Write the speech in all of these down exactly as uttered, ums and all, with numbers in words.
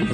Bon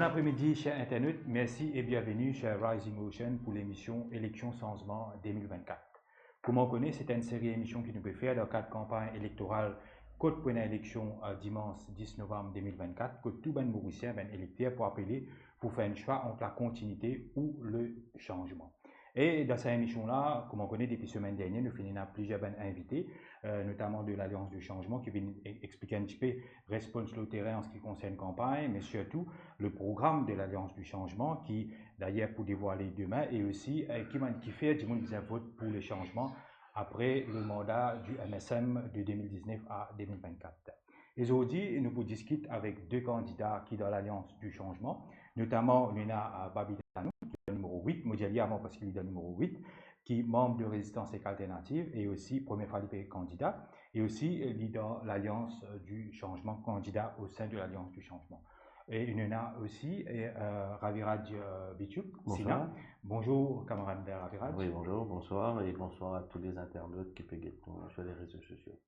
apremidi, ser internat. Mersi e bienveni ser Rising Ocean pou lemision Eleksion Sanzman de mil vennkat. Kouma ou kone, se enn seri emision ki nou pe fer dan kad kanpagn elektoral kot pou ena eleksion, eh, dimans dis novam de mil vennkat, kot tou bann Morisien, bann elekter pou apele pou fer enn swa ant lakontinite ou lesanzman. E dan sa emision la, kouma ou kone, depi semenn dernie, nou finn ena plizier bann invite, eh, notaman de Lalians di Sanzman, ki vinn e-, explike enn tipe respons lor terin an se ki konsern kanpagn, me sirtou le program de Lalians di Sanzman ki dayer pou devwale demin, e osi, eh, ki bann, kifer dimoun bizin vot pou lesanzman apre le manda di M S M de de mil diznef a de mil vennkat. E zordi, nou pou diskit avek de kandida ki dan Lalians di Sanzman, notaman nou ena, eh, Babita Tanou, ki dan nimero wit, mo dir li avan parski li dan nimero wit, ki manb de Rezistans Ek Alternativ e osi premie fwa li pe kandida, e osi, eh, li dan Lalians, eh, di Sanzman, kandida o sein de Lalians di Sanzman. E nou ena osi, eh, eh, Raviraj, eh, Bichuk, Sina. Bonsoir. Bonzour, kamarad Raviraj. Oui, bonjour, bonsoir et bonsoir à tous les internautes qui peuvent guetter nous sur les réseaux sociaux.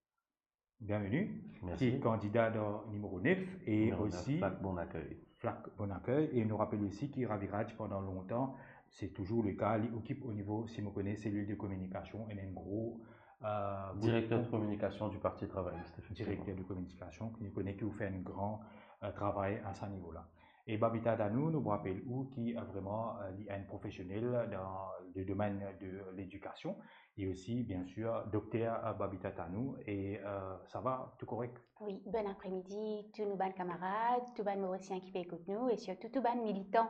Bienveni. Mersi. Ki kandida dan nimero nef e Nimero nef, osi Flak Bon Accueil. Flak Bon Accueil. E nou rapel osi ki Raviraj, pandan lontan, se touzour le ka, li okip o nivo, si mo kone, selil de kominikasion, enn, enn gro, eh, Directeur de communication du Parti travailliste, effectivement. Direkter de kominikasion, ki nou kone ki ou fer enn gran, eh, travay a sa nivo la. E Babita Tanou, nou pou rapel ou ki, eh, vreman, eh, li enn profesionel dan le domenn de ledikasion, e osi, biensir, dokter, eh, Babita Tanou, e, eh, sava, tou korek? Wi, bon apremidi, tou nou bann kamarad, tou bann Morisien ki pe ekout nou, e sirtou tou bann militan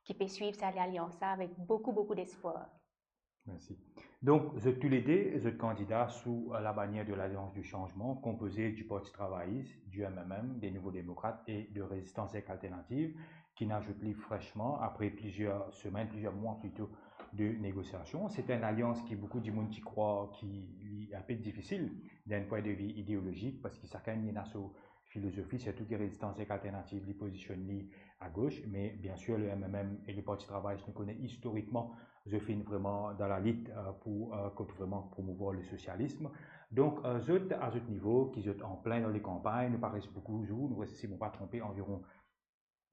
ki pe swiv sa lalians la avek boukou, boukou lespwar. Mersi. Donk, zot toulede, zot kandida sou, eh, labanier de Lalians di Sanzman, konpoze di Parti Travayis, di M M M, de Nouvo Demokrat e de Rezistans Ek Alternativ, ki inn azout li fresman apre plizier semenn, plizier mwa plito, de negosiasion. Se enn lalians ki boukou dimoun ti krwar ki li inpe difisil dan enn pwin de vi ideolozik, parski sakenn li ena so filozofi, sirtou ki Rezistans Ek Alternativ, li pozisionn li a gos, me biensir, le M M M e le Parti Travayis, nou kone istorikman, zot finn vreman dan lalit, eh, pou, eh, kot vreman promouvwar le sosialism. Donk, eh, zot, a zot nivo, ki zot anplin dan le kanpagn, nou pa res boukou zour, nou res, si mo pa tronpe, anviron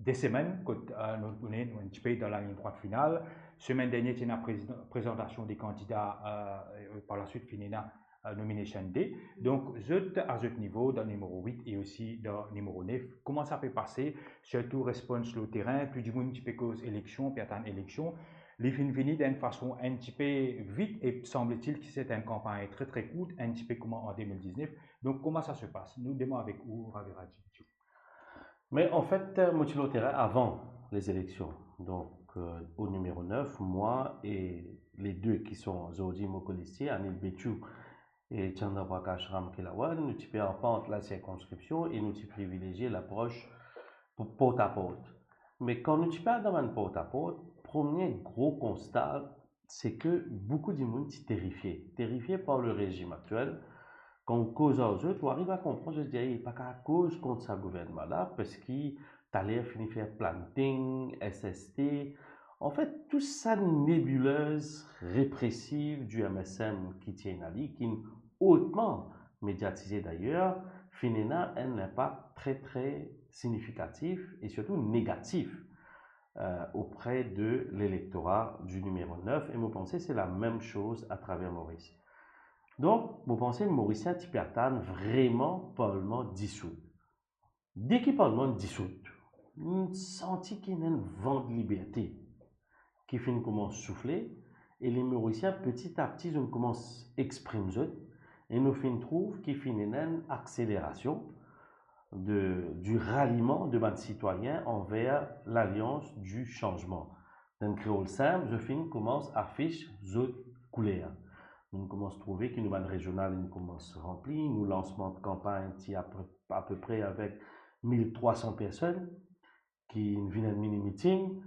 de semenn, kot, eh, nou, nou, nou enn tipe dan laliny drwat final. Semenn dernie, ti ena prez-, prezantasion de kandida, eh, par laswit, finn ena, eh, nomination day. Donk, zot, a zot nivo, dan nimero wit e osi dan nimero nef, kouma sa pe pase, sirtou respons lor terin, tou dimoun ti pe koz eleksion, pe atann eleksion. Li finn vini dan enn fason enn tipe vit e sanbletil ki se enn kanpagn tre, tre kourt, enn tipe kouma an de mil diznef. Donk, kouma sa se pas? Nou demar avek ou, Raviraj. Me anfet, mo ti lor terin avan lezileksion. Donk, eh, o nimero nef, mwa e le de ki son zordi mo kolestie, Anil Bechoo e Chandra Prakash Ramkelawan, nou ti pe arpant lasirkonskripsion e nou ti privilezie lapros pou port a port. Me kan nou ti pe al dan bann port a port, premie gro konsta, se ke boukou dimoun ti terifie, terifie par le rezim aktiel. Kan ou koz ar zot, ou ariv a konpran, zot dir, "Ey, pa kav koz kont sa gouvernman la, parski taler fini fer planting, S S T." Anfet, tou sa nebulez represiv di M S M ki ti ena li, ki inn otman mediatize dayer, finn ena enn inpak tre, tre signifikatif e sirtou negatif, eh, auprès de l'électorat du numéro neuf, e mo panse se lamem soz atraver Moris. Donk, mo panse Morisien ti pe atann vreman parlman disout. Deki parlman disout, nou santi ki ena enn van liberte ki finn koumans soufle, e le Morisien peti a peti zot koumans exprim zot, e nou finn trouv ki finn ena enn akselerasion de, du ralliement de bann sitwayin anver Lalians di Sanzman. Dan kreol sinp, zot finn koumans afis zot kouler. Nou koumans trouve ki nou bann rezional inn koumans ranpli, nou lansman kanpagn ti ape, apepre avek mil trwa san personn ki vinn enn mini meeting.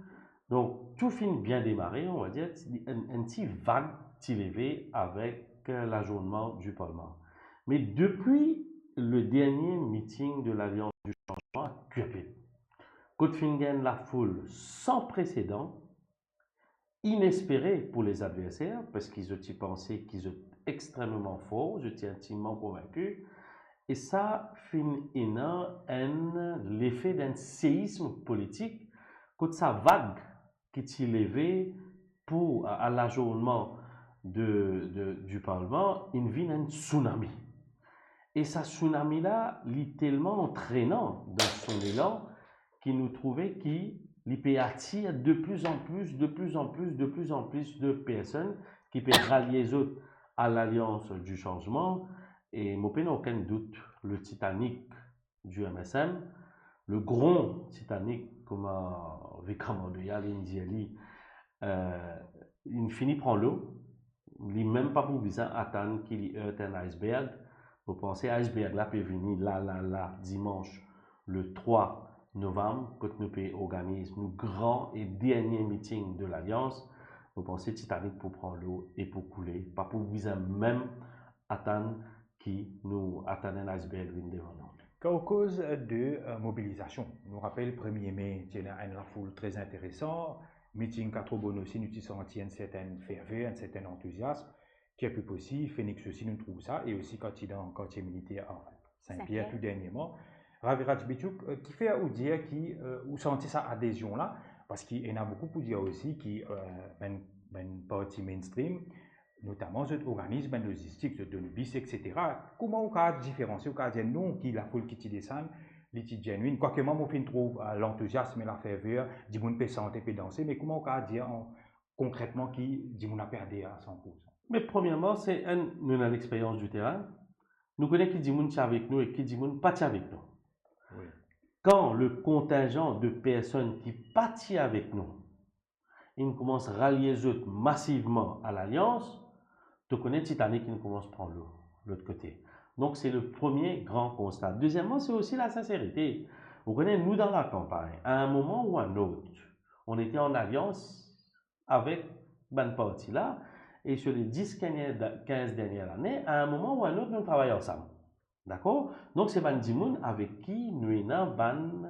Donk, tou finn bien demare, on va dire, enn, enn ti vag ti leve avek, euh, lazournman di parlman. Me depi le dernie meeting de Lalians di Sanzman, tou pe, kot finn gagn lafoul san presedan, inespere pou lezadverser, parski zot ti panse ki zot extrememan for, zot ti intimman konvinki, e sa finn ena enn lefe d'enn seism politik, kot sa vag ki ti leve pou, a, a lazournman de, de, du Parlement, inn vinn enn tsunami. E sa tsunami la, li telman antrenan dan son elan ki nou trouve ki li pe atir de plus en plus, de plus en plus, de plus en plus de personn ki pe ralie zot a Lalians di Sanzman. E mo pena okenn dout, le Titanic du M S M, le grand Titanic, kouma Vikram Mandoya inn dir li, euh, inn fini pran lo, li mem pa pou bizin atann ki li heurt enn iceberg. Mo panse iceberg la pe vini la, la, la, dimans le trwa novam, kot nou pe organiz nou gran e dernie meeting de Lalians. Mo panse Titanic pou pran lo e pou koule, pa pou bizin mem atann ki nou atann enn iceberg vinn devan nou. Kan ou koz de, euh, mobilizasion, nou rapel premie me, ti ena enn lafoul tre interesan, meeting Quatro Bono osi, nou ti santi enn sertenn ferver, enn sertenn antoziasm, Pierre Pup osi, Phoenix osi, nou trouv sa, e osi kan ti dan kartie militer, anfin, Saint-Pierre, Saint-Pierre, tou dernierman. Raviraj Bichouk, euh, kifer ou dir ki, euh, ou santi sa adezion la? Parski ena boukou pou dir osi ki, euh, bann, bann parti mainstream, notaman zot organiz bann lozistik, zot donn bis, et cetera. Kouma ou kav diferansie, ou kav dir non, ki lafoul ki ti desann, li ti genuine? Kwake mwa, mo finn trouv, euh, lantoziasm, laferver, dimoun pe sante, pe danse, me kouma ou kav dir an, konkretman ki dimoun la pe ader a san poursan? Me premierman, se enn, nou ena lexperyans di terin, nou kone ki dimoun ti avek nou e ki dimoun pa ti avek nou. Wi. Kan le kontingzan de personn ki pa ti avek nou, inn koumans ralie zot masivman a Lalians, to kone Titanic inn koumans pran lo, lot kote. Donk, se le premie gran konsta. Dezieman, se osi lasinserite. Ou kone, nou dan lakanpagn, a enn moman ou enn lot, on ete an alians avek bann parti la, e sir le dis, kinz, kinz dernie lane, a enn moman ou enn lot, nou travay ansam. Dakor? Donk, se bann dimoun avek ki nou ena bann,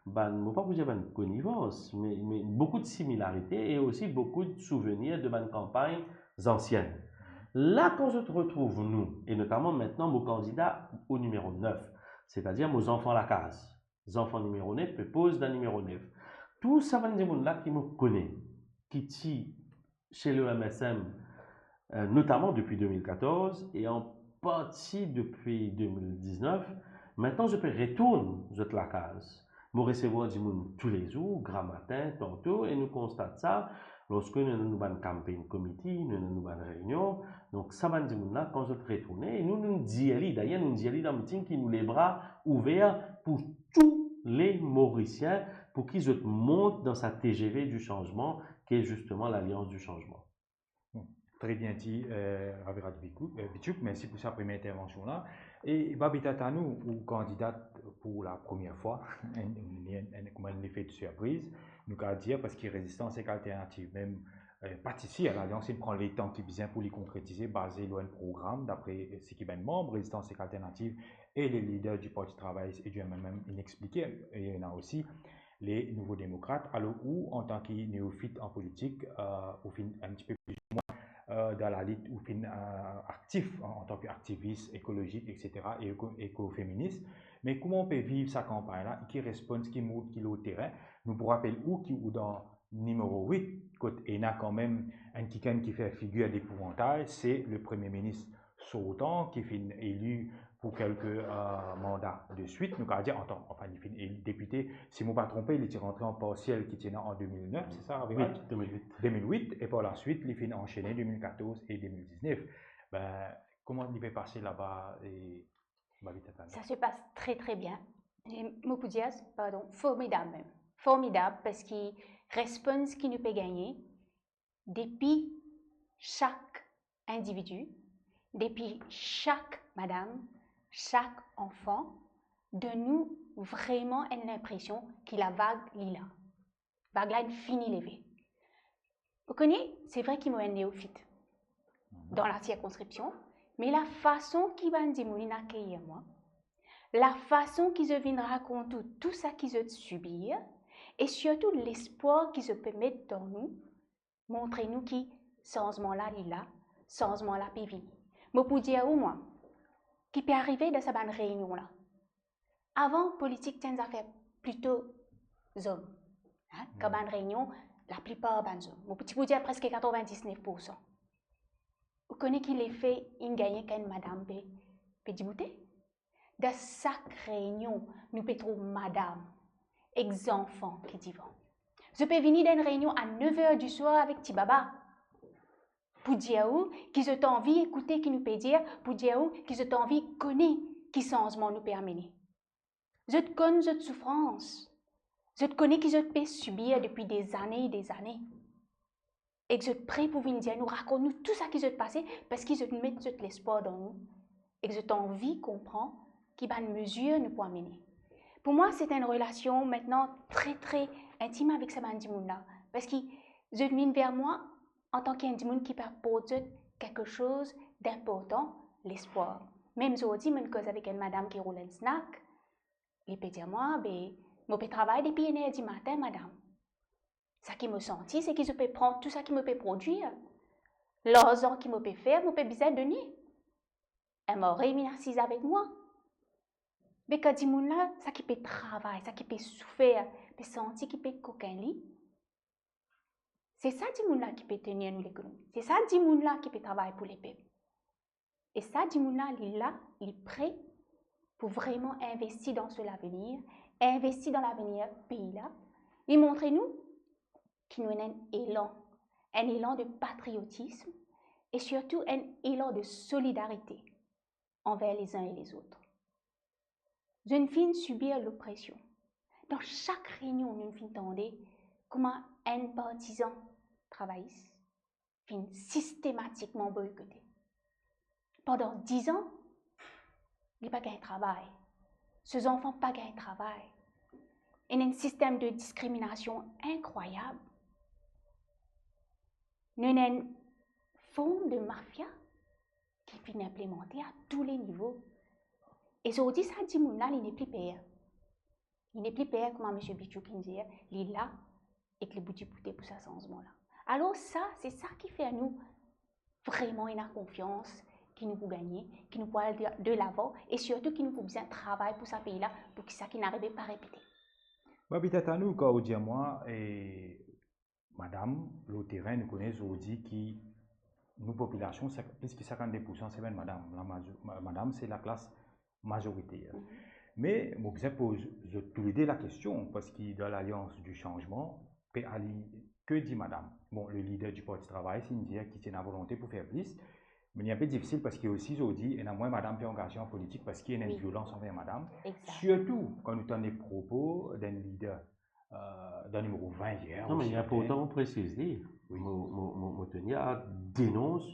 bann, mo pa pou dir bann konivans, me, me boukou de similarite e osi boukou de souvenir de bann kanpagn ansienn. La, kan zot retrouv nou, e notaman mintnan mo kandida o nimero nef, setadir mo zanfan lakaz, zanfan nimero nef pe poz dan nimero nef. Tou sa bann dimoun la ki mo kone, ki ti se le M S M, euh, notaman depi de mil katorz e an parti depi de mil diznef, mintnan zot pe retourn zot lakaz. Mo resevwar dimoun toulezour, gramatin, tanto, e nou konstat sa lorske nou ena nou bann campaign committee, nou ena nou bann reinion. Donk, sa bann dimoun la, kan zot retourne, e nou, nou dir li, dayer nou dir li dan meeting ki nou lebra ouver pou tou le Morisien, pou ki zot mont dan sa T G V du changement, ki zisteman Lalians di Sanzman. Bon, tre bien di, euh, Raviraj Bichouk, euh, Bichouk, mersi pou sa premie intervansion la. E Babita Tanoor, ou kandida pou la premie fwa, enn, enn, enn, kouma enn lefe de sirpriz, nou kav dir, parski Rezistans ek Alternativ mem, euh, pa ti sir, Lalians inn pran letan ki bizin pou li konkretize, baze lor enn program, dapre, euh, seki bann manb Rezistans ek Alternativ e le lider du Parti Travayis e du M M M inn explike. E ena osi le Nouvo Demokrat, alor ou, antan ki neofit an politik, euh, ou finn enn tipe plis ou mwin, euh, dan lalit, ou finn, euh, aktif an, antan ki aktivis ekolozik, et cetera, e eko-, ekofeminis. Me kouma ou pe viv sa kanpagn la, ki respons ki mont ki lor terin? Nou pou rapel ou ki ou dan nimero wit, kot ena kanmem enn kikenn ki fer figir depouvantaz, se le premie minis sortan ki finn eli pou kelke, euh, manda de swit, nou kav dir, antan, anfin, li finn eli depite, si mo pa tronpe, li ti rantre an parsiel ki ti ena an de mil nef, se sa, Raviraj? Wi, de mil wit. De mil wit, e par laswit, li finn ansene de mil katorz e de mil diznef. Be, kouma li pe pase laba, e, Babita Tanoor? Ça se passe très, très bien. E mo pou dir, pardon, formidab mem. Formidab, parski respons ki nou pe gagne, depi sak individi, depi sak madam, sak anfan, donn nou vreman enn linpresion ki lavag li la. Vag la inn fini leve. Ou kone, se vre ki mo enn neofit dan la sirkonskripsion, me lafason ki bann dimoun inn akeyir mwa, Lafason ki zot vinn rakont ou tou seki zot sibir, e sirtou lespwar ki zot pe met dan nou, montre nou ki sanzman la, li la, sanzman la pe vini. Mo pou dir ou, mwa, ki pe arive dan sa bann reynion la. Avan, politik ti enn zafer plito zom, hein, kan bann reynion, laplipar bann zom. Mo ti pou dir preske katrovin-diznef poursan. Ou kone ki lefe inn gagne kan enn madam pe, pe diboute? Dan sak reynion, nou pe trouv madam ek zanfan ki divan. Zot pe vini dan enn reynion a nev er diswar avek ti baba. Pou dir ou ki zot anvi ekoute ki nou pe dir, pou dir ou ki zot anvi kone ki sanzman nou pe amene. Zot konn zot soufrans. Zot kone ki zot pe sibir depi dezane e dezane. Ek zot pre pou vinn dir nou, rakont nou tou seki zot pase, parski zot met zot lespwar dan nou. Ek zot anvi konpran ki bann mezir nou pou amene. Pou mwa, se enn relasion aster tre, tre intim avek sa bann dimoun la. Parski zot vinn ver mwa antan ki enn dimoun ki pe aport zot kiksoz dinportan, lespwar. Mem zordi, mo'nn koz avek enn madam ki roul enn snack, li pe dir mwa, "Be, mo pe travay depi enn er dimatin, madam. Seki mo santi, se ki zot pe pran tou seki mo pe prodwir. Larzan ki mo pe fer, mo pe bizin done. Enn mari vinn asiz avek mwa." Be kan dimoun la, seki pe travay, seki pe soufer, pe santi ki pe kokin li, se sa dimoun la ki pe tenir nou lekonomi. Se sa dimoun la ki pe travay pou lepep. E sa dimoun la, li la, li pre pou vreman investi dan so lavenir, investi dan lavenir pei la. Li montre nou ki nou ena enn elan, enn elan de patriotism e sirtou enn elan de solidarite anver lezin e lezot. Zot finn sibir lopresion. Dan sak reynion, nou finn tande kouma enn partizan travayis finn sistematikman boykote. Pandan diz an, li pa gagn travay. So zanfan pa gagn travay. Ena enn sistem de diskriminasion inkrwayab. Nou ena enn form de mafia ki finn inplimante a tou le nivo. E zordi, sa dimoun la, li nepli per. Li nepli per, kouma misie Bichou finn dir, li la ek li pou diboute pou sa sanzman la. Alor sa, se sa ki fer nou vreman ena konfians ki nou pou gagne, ki nou pou al de, de lavan e sirtou ki nou pou bizin travay pou sa pei la, pou ki sa ki finn arive pa repete. Bon, petet anou, kan ou dir mwa, e, madam, lor terin, nou kone zordi ki nou popilasion, sek-, plis ki sinkant-de poursan se bann madam. Lamazo-, ma-, madam, se laklas mazoriter. Mhm. Me mo bizin poz zot toulede lakestion, parski dan Lalians di Sanzman, pe ali ke di madam. Bon, le lider di Parti Travayis, li dir ki ti ena volonte pou fer plis, me li inpe difisil parski osi zordi ena mwin madam pe angaze an politik parski ena enn violans anver madam. Wi. Egzak. Sirtou kan nou tann le propo d'enn lider, eh, dan nimero vin yer. Non, me li inportan presiz li. Wi. Mo, mo, mo, mo tenir a denons,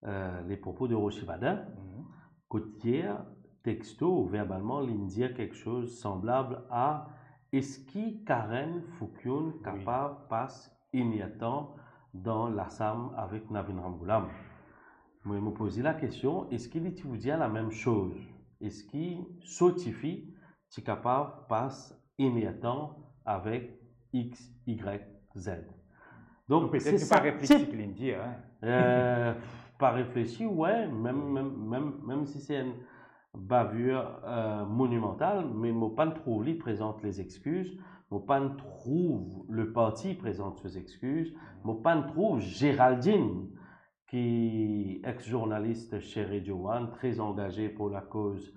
eh, le propo de Rossy Baden, mhm, kot yer, texto, verbalman, li dir kiksoz sanblab a, eski Karen Fokion, wi, kapav pas enn er tan dan Lasam avek Navin Ramgoolam? Mo, mo poz li lakestion, eski li ti pou dir lamem soz? Eski so tifi ti kapav pas enn er tan avek X, Y, Z? Donk, donk, petet se li pa reflesi ki li dir, hein. Eh, pa reflesi, wi, mem, mem, mem, mem si se enn bavir, eh, monimantal, me mo pa'nn trouv li prezant lezexkiz, mo pa'nn trouv le parti prezant so zexkiz, mo pa'nn trouv Géraldine, ki ex-zournalis chez Radio One, tre angaze pou lakoz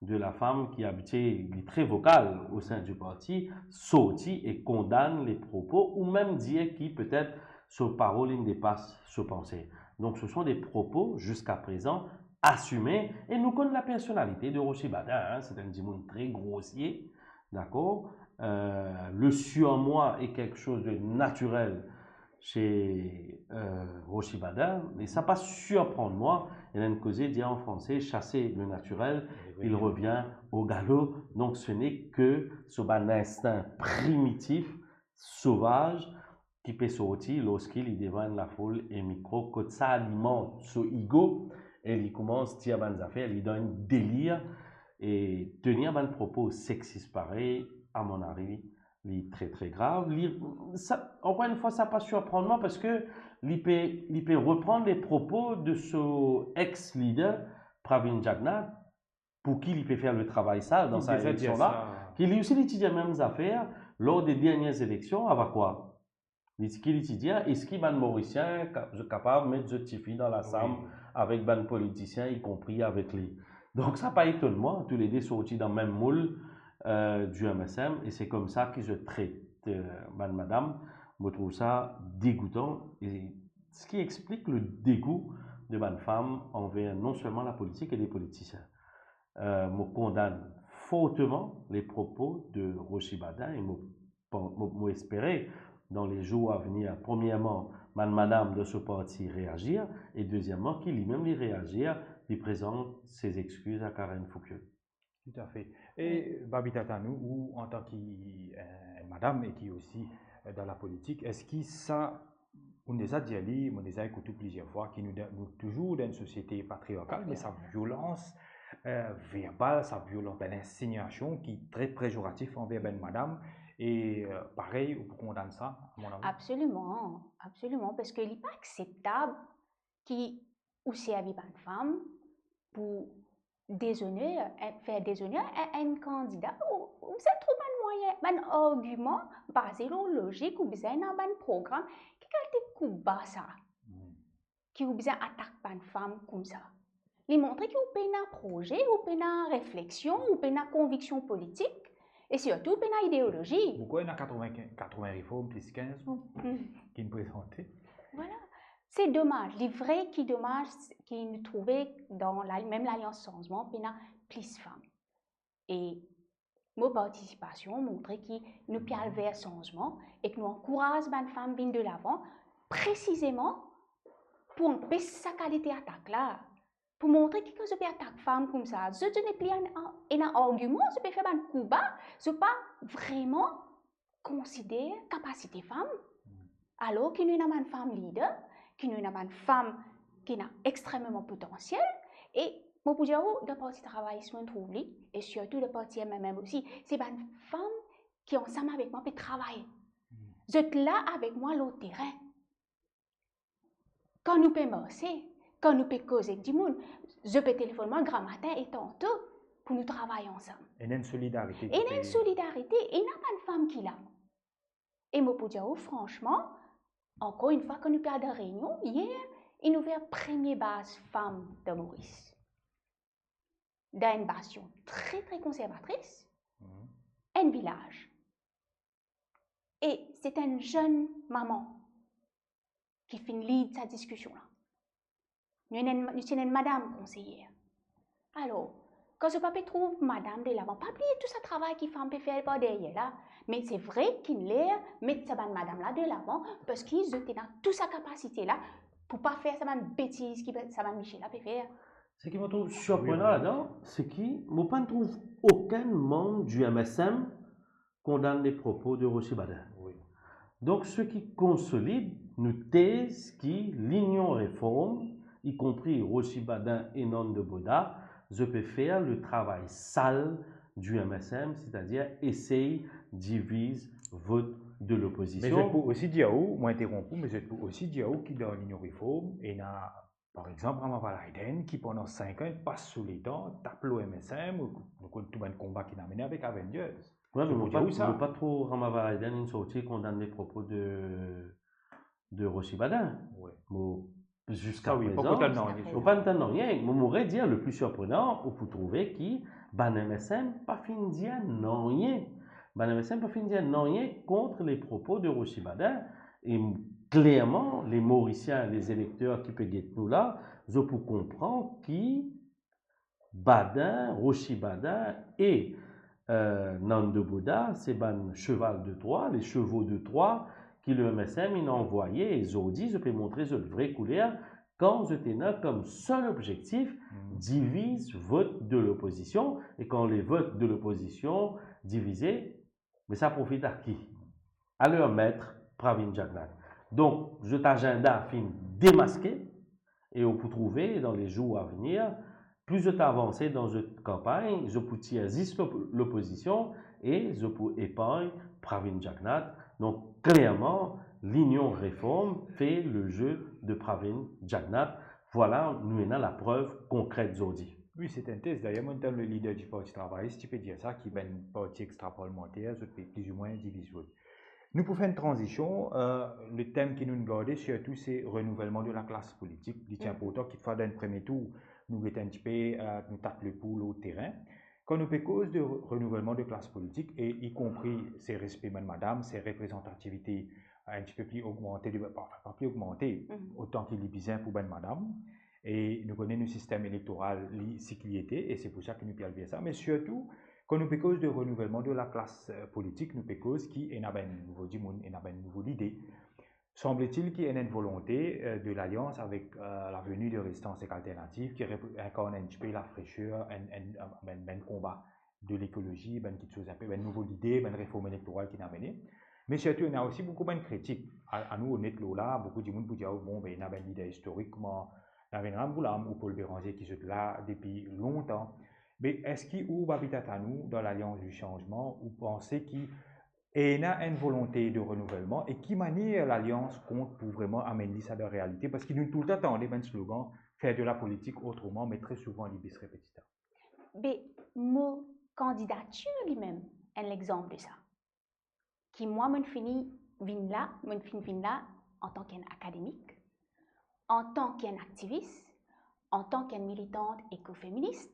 de lafam, ki abitie, li tre vokal o sin di parti, sorti e kondann le propo, ou mem dir ki petet so parol inn depas so panse. Donk, ce sont des propos jusqu'à présent assumés, e nou konn la personalite de Rossy Baden, hein, se enn dimoun tre grosie, dakor? Euh, le surmoi est quelque chose de naturel chez, euh, Rossy Baden, e sa pa sirprann mwa. Ena enn koze dir an franse, chasser le naturel, il revient au galop. Donk, ce n'est que so bann instin primitif, sovaz, ki pe sorti lorski li devan enn lafoul e mikro, kot sa alimant so ego, e li koumans dir bann zafer, li dan enn delir, E tenir bann propo sexis parey, à mon avis, li tre, tre grav. Li, sa, encore une fois, sa pa sirprann mwa, parski li pe, li pe reprann les propos de so ex-leader, Pravin Jagannath, pou ki li pe fer le travay sal dan sa eleksion la, ki li osi li ti dir mem zafer lor de dernie eleksion, ava kwa? Li ti, ki li ti dir, eski bann Morisien ka-, zot kapav met zot tifi dan lasam avek bann politisien, ikonpri avek li? Donk sa pa etonn mwa, toulede sorti dan mem moul, euh, du M S M, e se koumsa ki zot tret, euh, bann madam. Mo trouv sa degoutan, e seki explik le degou de bann fam anver non selman lapolitik e les politisien. Euh, mo kondann forteman les propos de Rossy Badin e mo, mo, mo espere, dan les jours à venir, premierman, bann madam de so parti reazir, e dezieman, ki limem li reazir, li prezant ses excuses à Karen Fourqueux. Tout à fait. E Babita Tanou, ou antan ki, euh, madam e ki osi, euh, dan lapolitik, eski sa, ou deza dir li, mo deza ekout ou plizier fwa, ki nou dan, nou touzour dan enn sosiete patriarkal, me sa violans, euh, verbal, sa violans, bann insinuasion ki tre pezoratif anver bann madam, e, euh, parey, ou pou kondann sa, à mon avis? Absoliman, absoliman, parski li pa akseptab ki ou servi bann fam pou dezoner, eh, fer dezoner enn, enn kandida, ou, ou bizin trouv bann mwayin, bann argiman baze lor lozik, ou bizin ena bann program. Ki kalite kouba sa? Ki ou bizin atak bann fam koumsa? Li montre ki ou pena proze, ou pena refleksion, ou pena konviksion politik, e sirtou ou pena ideolozi. Pourkoi ena katreven, katreven reform plis kinz fam ki'nn prezante? Vwala. Se domaz, li vre ki domaz ki nou trouve dan la, mem Lalians Sanzman, pena plis fam. E mo partisipasion montre ki nou pe al ver sanzman e ki nou ankouraz bann fam vinn delavan, presizeman pou anpes sa kalite atak la, pou montre ki kan zot pe atak fam koumsa, zot, zot nepli ena, ena argiman, zot pe fer bann kouba, zot pa vreman konsider kapasite fam, alor ki nou ena bann fam lider, ki nou ena bann fam ki ena extrememan potansiel, e mo pou dir ou, dan Parti Travayis mo'nn trouv li, e sirtou dan parti M M M osi, se bann fam ki ansam avek mwa pe travay. Zot la avek mwa lor terin. Kan nou pe marse, kan nou pe koz ek dimoun, zot pe telefonn mwa gramatin e tanto pou nou travay ansam. Ena enn solidarite. Ena enn solidarite, ena bann fam ki la. E mo pou dir ou fransman, ankor enn fwa, kan nou pe al dan reynion, yer, inn ouver premie baz fam dan Moris. Dan enn bastion tre, tre konservatris, enn vilaz. E se ti enn zenn mama ki finn lead sa diskision la. Nou ena enn, nou ti ena enn madam konseyer. Alor, kan zot pa pe trouv madam delavan, pa bliye tou sa travay ki fam pe fer par deryer la. Me se vre ki'nn ler met sa bann madam la delavan, parski zot ena tou sa kapasite la pou pa fer sa bann betiz ki sa bann misie la pe fer. Seki mo trouv sirprenan ladan, seki mo pa'nn trouv okenn manm du M S M kondann les propos de Rossy Badin. Wi. Donk, seki konsolid nou tez ki Linion Reform, ikonpri Rossy Badin e Nando Boda, zot pe fer le travay sal du M S M, setadir esey diviz vot de lopozision. Me zot pou osi dir ou, mo interonp ou, me zot pou osi dir ou ki dan Linion Reform, ena, par exanp, Ramaval Hayden, ki pandan sink an, inn pas so letan, tap lor M S M, nou konn tou bann konba ki inn amenn avek Avengers. Wi, me mo pa, mo pa trouv Ramaval Hayden inn sorti kondann les propos de, de Rossy Badin. Wi. Mo, ziska prezan, mo pa'nn tann nanye. Mo pa'nn tann nanye. Mo, mo redir, le pli sirprenan, ou pou trouve ki bann M S M pa finn dir nanye. Bann M S M pa finn dir nanye kont les propos de Rossy Badin. E klerman, les Morisien, les elekter ki pe get nou la, zot pou konpran ki Badin, Rossy Badin e, euh, Nando Boda, se bann cheval de Troie, les chevaux de Troie ki le M S M inn anvoye, e zordi zot pe montre zot vre kouler kan zot ena kom sel objektif diviz vot de lopozision, e kan les votes de l'opposition divisés, me sa profit a ki? A leur maître, Pravin Jagannath. Donk, zot azinda finn demaske, e ou pou trouve, dan les jours à venir, Plis zot avanse dan zot kanpagn, zot pou tir zis lop-, lopozision e zot pou epargn Pravin Jagannath. Donk, klerman, Linion Reform fer le jeu de Pravin Jagannath. Vwala, nou ena laprev konkret zordi. Wi, se enn test. Dayer, mo tann le lider di Parti Travayis ti pe dir sa, ki bann parti extraparlamanter, zot pe plis ou mwin diviz zot. Nou pou fer enn tranzision, eh, le tem ki nou garde, sirtou, se renouvellement de la classe politique. Li ti inportan, kikfwa, dan enn premie tour, nou get enn tipe, eh, nou tat le pou lor terin. Kan nou pe koz de re-, renouvellement de classe politique, e ikonpri se respe bann madam, se reprezantativite enn tipe pli ogmante, de, pa, pa pli ogmante, otan ki li bizin pou bann madam, e nou kone nou sistem elektoral, li, seki li ete, e se pou sa ki nou pe al ver sa. Me sirtou, kan nou pe koz de renouvellement de la classe, eh, politique, nou pe koz ki ena bann nouvo dimoun, ena bann nouvo lide. Semble-t-il ki ena enn volonte, eh, de lalians avek, eh, la venue de Résistance et Alternative, ki rep-, inkarn enn tipe lafreser, enn, enn, enn, enn konba de lekolozi, bann kiksoz inpe, bann nouvo lide, bann reform elektoral ki inn amene. Me sirtou, ena osi boukou bann kritik. A, anou onet lor la, boukou dimoun pou dir, "Oh, bon, be, ena bann lider istorik, kouma Navin Ramgoolam ou Paul Bérenger ki zot la depi lontan." Me eski ou, Babita Tanou, dan Lalians di Sanzman, ou panse ki ena enn volonte de renouvellement, e ki manier Lalians kont pou vreman amenn li sa dan realite? Parski nou toultan tande bann slogan, "Faire de la politique autrement", me tre souvan li bis repetita. Be, mo kandidatir limem enn lexanp de sa. Ki mwa, mo'nn fini vinn la, mo'nn finn vinn la antan ki enn akademik, antan ki enn aktivis, antan ki enn militant ekofeminis.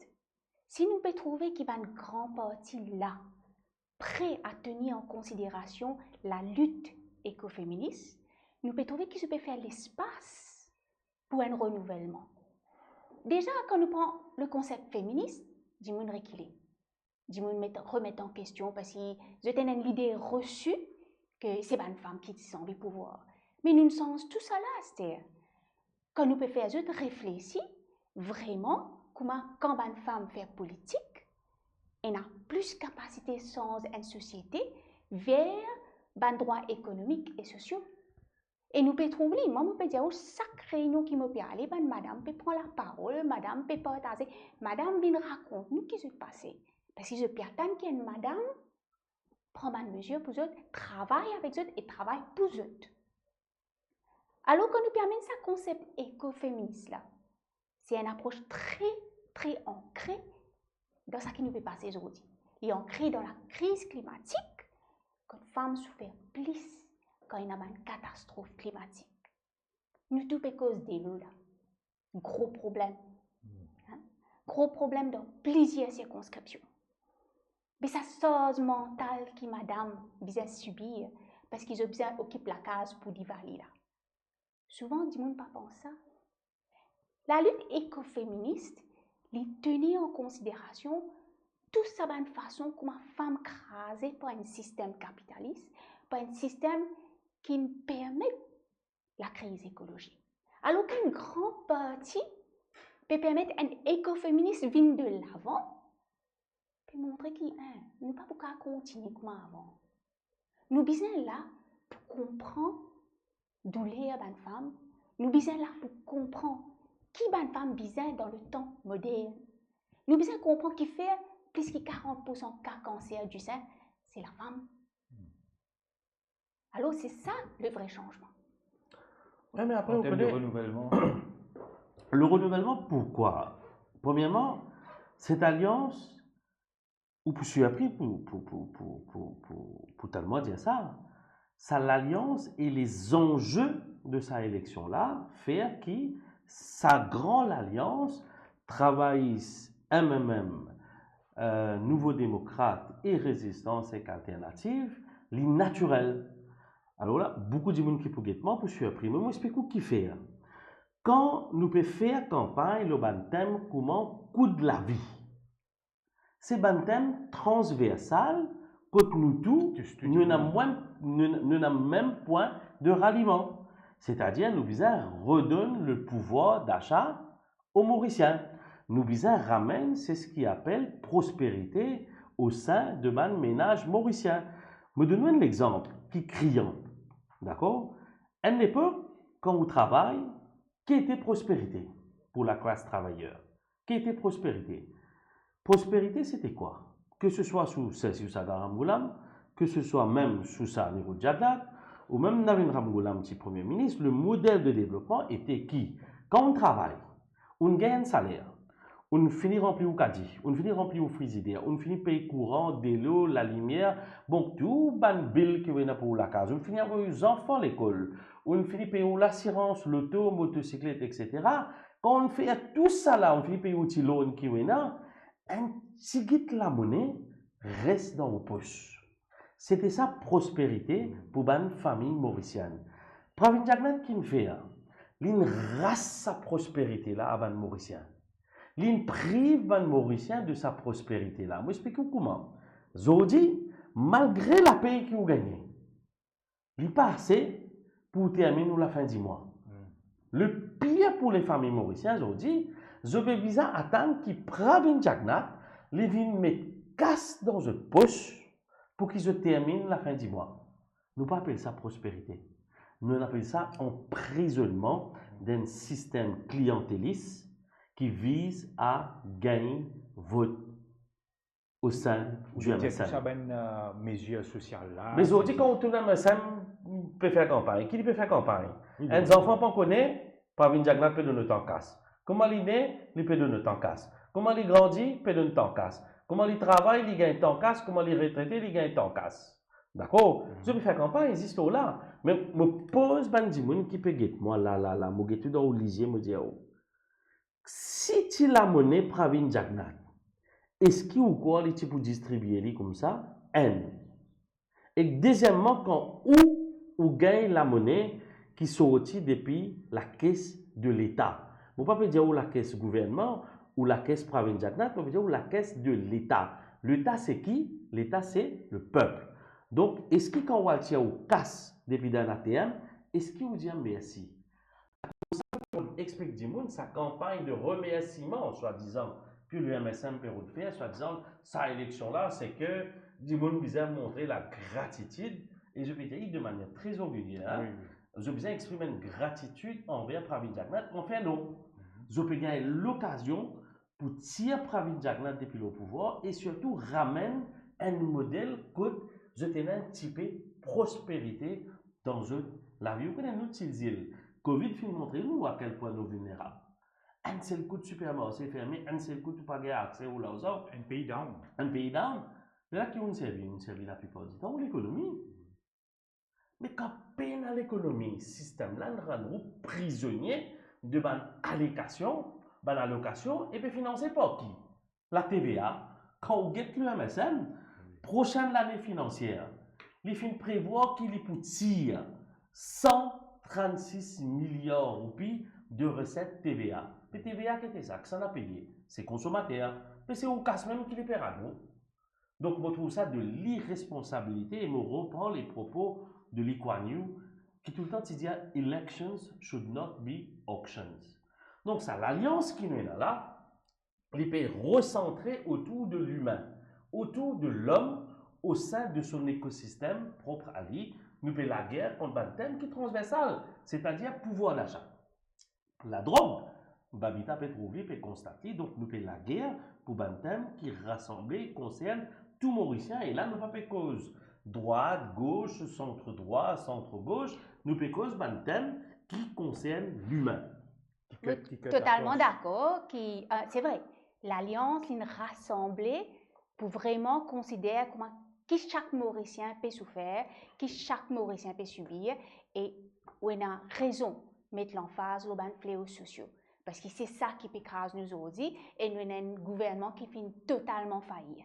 Si nou pe trouve ki bann gran parti la pre a tenir an konsiderasion lalit ekofeminis, nou pe trouve ki zot pe fer lespas pou enn renouvellman. Deza, kan nou pran le konsep feminis, dimoun rekile. Dimoun met, remet an kestion parski zot ena enn lide resi ki se bann fam ki ti sanvi pouvwar. Me nou'nn sanz tousala aster. Kan nou pe fer zot reflesi, vreman, kouma kan bann fam fer politik, ena plis kapasite sanz enn sosiete ver bann drwa ekonomik e sosio. E nou pe trouv li, mwa mo pe dir ou, sak reynion ki mo pe ale, bann madam pe pran laparol, madam pe partaze, madam vinn rakont nou ki zot pase. Parski zot pe atann ki enn madam pran bann mezir pou zot, travay avek zot e travay pou zot. Alor, kan nou pe amenn sa konsep ekofeminis la, se enn apros tre, tre ankre dan seki nou pe pase zordi. Li ankre dan lakriz klimatik, kot fam soufer plis kan ena bann katastrof klimatik. Nou tou pe koz delo la. Gro problem. Hmm. Hein? Gro problem dan plizier sirkonskripsion. Me sa sarz mantal ki madam bizin sibir, parski zot bizin okip lakaz pou diva li la. Souvan, dimoun pa pans sa. Lalit ekofeminis, li tenir an konsiderasion tou sa bann fason kouma fam kraze par enn sistem kapitalis, par enn sistem ki permet lakriz ekolozi. Alor ki enn gran parti pe permet enn ekofeminis vinn de lavan, pe montre ki, en, nou pa pou kapav kontinie kouma avan. Nou bizin la pou konpran douler bann fam, nou bizin la pou konpran ki bann fam bizin dan letan modern. Nou bizin konpran kifer plis ki karant poursan ka kanser disin, se lafam. Alor, se sa le vre sanzman. Ouais, mais après, An term de renouvellman. Le renouvellement, pourquoi? Premièrement, cette alliance, ou pou sirpri pou, pou, pou, pou, pou, pou, pou talman dir sa, sa lalians e les enjeux de sa eleksion la fer ki sa gran lalians, Travayis, M M M, euh, Nouvo Demokrat e Rezistans ek Alternativ, li natirel. Alor la, boukou dimoun ki pou get mwa pou sirpri. Me mo explik ou kifer. Kan nou pe fer kanpagn lor bann tem kouma kou lavi, se bann tem transversal kot nou tou, Tous, tous nou ena dimoun. Mem, nou, nou ena mem pwin de raliman. Setadir nou bizin redonn le pouvwar dasa o Morisien. Nou bizin ramenn seki apel prosperite o sin de bann menaz morisien. Mo donn ou enn lexanp ki kriyan, dakor? Enn lepok, kan ou travay, ki ete prosperite pou laklas travayer? Ki ete prosperite? Prosperite, sete kwa? Ke se swa sou Sergio Sagar Ramgoolam, ke se swa mem sou Sani Rojagnath, ou mem Navin Ramgoolam ti Premie Minis, le model de devlopman ete ki, kan ou travay, ou gagn enn saler, ou fini ranpli ou kadi, ou fini ranpli ou frizider, ou fini pey kouran, delo, lalimier, bon, tou bann bil ki ou ena pou ou lakaz, ou fini avoy ou zanfan lekol, ou fini pey ou lasirans, loto, motosiklet, etsetera. Kan ou fer tou sala, ou fini pey ou ti loan ki ou ena, enn tigit lamone res dan ou pos. Sete sa prosperite pou bann fami morisien. Pravind Jagannath ki'nn fer? Li'nn ras sa prosperite la a bann Morisien. Li'nn priv bann Morisien de sa prosperite la. Mo explik ou kouma. Zordi, malgre lapey ki ou gagne, li pa ase pou terminn ou lafin di mwa. Hmm. Le pir pou lefami morisien zordi, zot pe bizin atann ki Pravind Jagannath, li vinn met kas dan zot pos pou ki zot terminn lafin di mwa. Nou pa apel sa prosperite. Nou apel sa anprizonnman dan enn sistem kliantelis ki viz a gagn vot osin di M S M. Ou dir tou sa bann, euh, mezir sosial la, me zordi, kan ou tourn M S M pe fer kanpagn, ki li pe fer kanpagn? Wi, enn zanfan pa kone, Pravind Jagannath pe donn otan kas. Kouma li ne, li pe donn otan kas. Kouma li grandi, pe donn tan kas. Kouma li travay, li gagn tan kas. Kouma li retrete, li gagn tan kas. Dakor? Mhm. Zot pe fer kanpagn zis lor la. Me mo poz bann dimoun ki pe get mwa la, la, la, mo get ou dan ou lizie, mo dir ou, si ti lamone Pravind Jagannath, eski ou krwar li ti pou distribie li koumsa? Enn. Ek dezieman, kan ou, ou gagn lamone ki sorti depi lakes de Leta. Mo pa pe dir ou lakes gouvernman ou lakes Pravind Jagannath, mo pe dir ou lakes de Leta. Leta se ki? Leta se lepep. Donk, eski kan ou al tir ou kas depi dan enn A T M, eski ou dir mersi? Koumsa, pou explik dimoun sa kanpagn de remersiman, swadizan, ki le M S M pe rod fer, swadizan, sa eleksion la, se ke dimoun bizin montre lagratitid, e zot pe dir de manier tre zorgeye, hein. Wi, wi. Zot bizin exprim enn gratitid anver Pravind Jagannath, anfen non. Mhm. Zot pe gagn lokazion pou tir Pravind Jagannath depi lor pouvwar e sirtou ramenn enn model kot zot ena enn tipe prosperite dan zot lavi. Ou kone nou ti zil, Covid finn montre nou a kel pwin nou vilnerab. Enn sel kout sipermarse ferme, enn sel kout ou pa gagn akse ou larzan. Enn pei down. Enn pei down. Me la ki ou'nn servi? Ou'nn servi laplipar ditan ou lekonomi. Me kan pena lekonomi, sistem la inn rann ou prizonie de bann alekasion, bann alokasion, e pe finanse par ki? La T V A. Kan ou get le M S M, prosenn lane finansier, li finn prevwar ki li pou tir san trannsis miliar roupi de reset T V A. Me T V A ki ete sa, kisannla peye? Se konsomater. Me se ou kas mem ki li pe rann ou. Donk, mo trouv sa de liresponsabilite, e mo repran le propo de Lee Kuan Yew, ki toultan ti dir, "Elections should not be auctions." Donk, sa lalians ki nou ena la, li pe resantre otour de limin, otour de lom, o sin de son ekosistem prop a li. Nou pe lager kont bann tem ki transversal, setadir pouvwar dacha. Ladrog, Babita pe trouv li, pe konstat li, donk nou pe lager pou bann tem ki rasanble, konsern tou Morisien, e la nou pa pe koz drwat, gos, sant drwa, sant gos, nou pe koz bann tem ki konsern limin. Ki ket, ki ket totalman lakor. Dakor ki, euh, se vre, lalians, li'nn rasanble pou vreman konsider kouma ki sak Morisien pe soufer, ki sak Morisien pe sibir, e ou ena rezon met lanfaz lor bann fleo sosio, parski se sa ki pe kraz nou zordi, e nou ena enn gouvernman ki finn totalman fayir.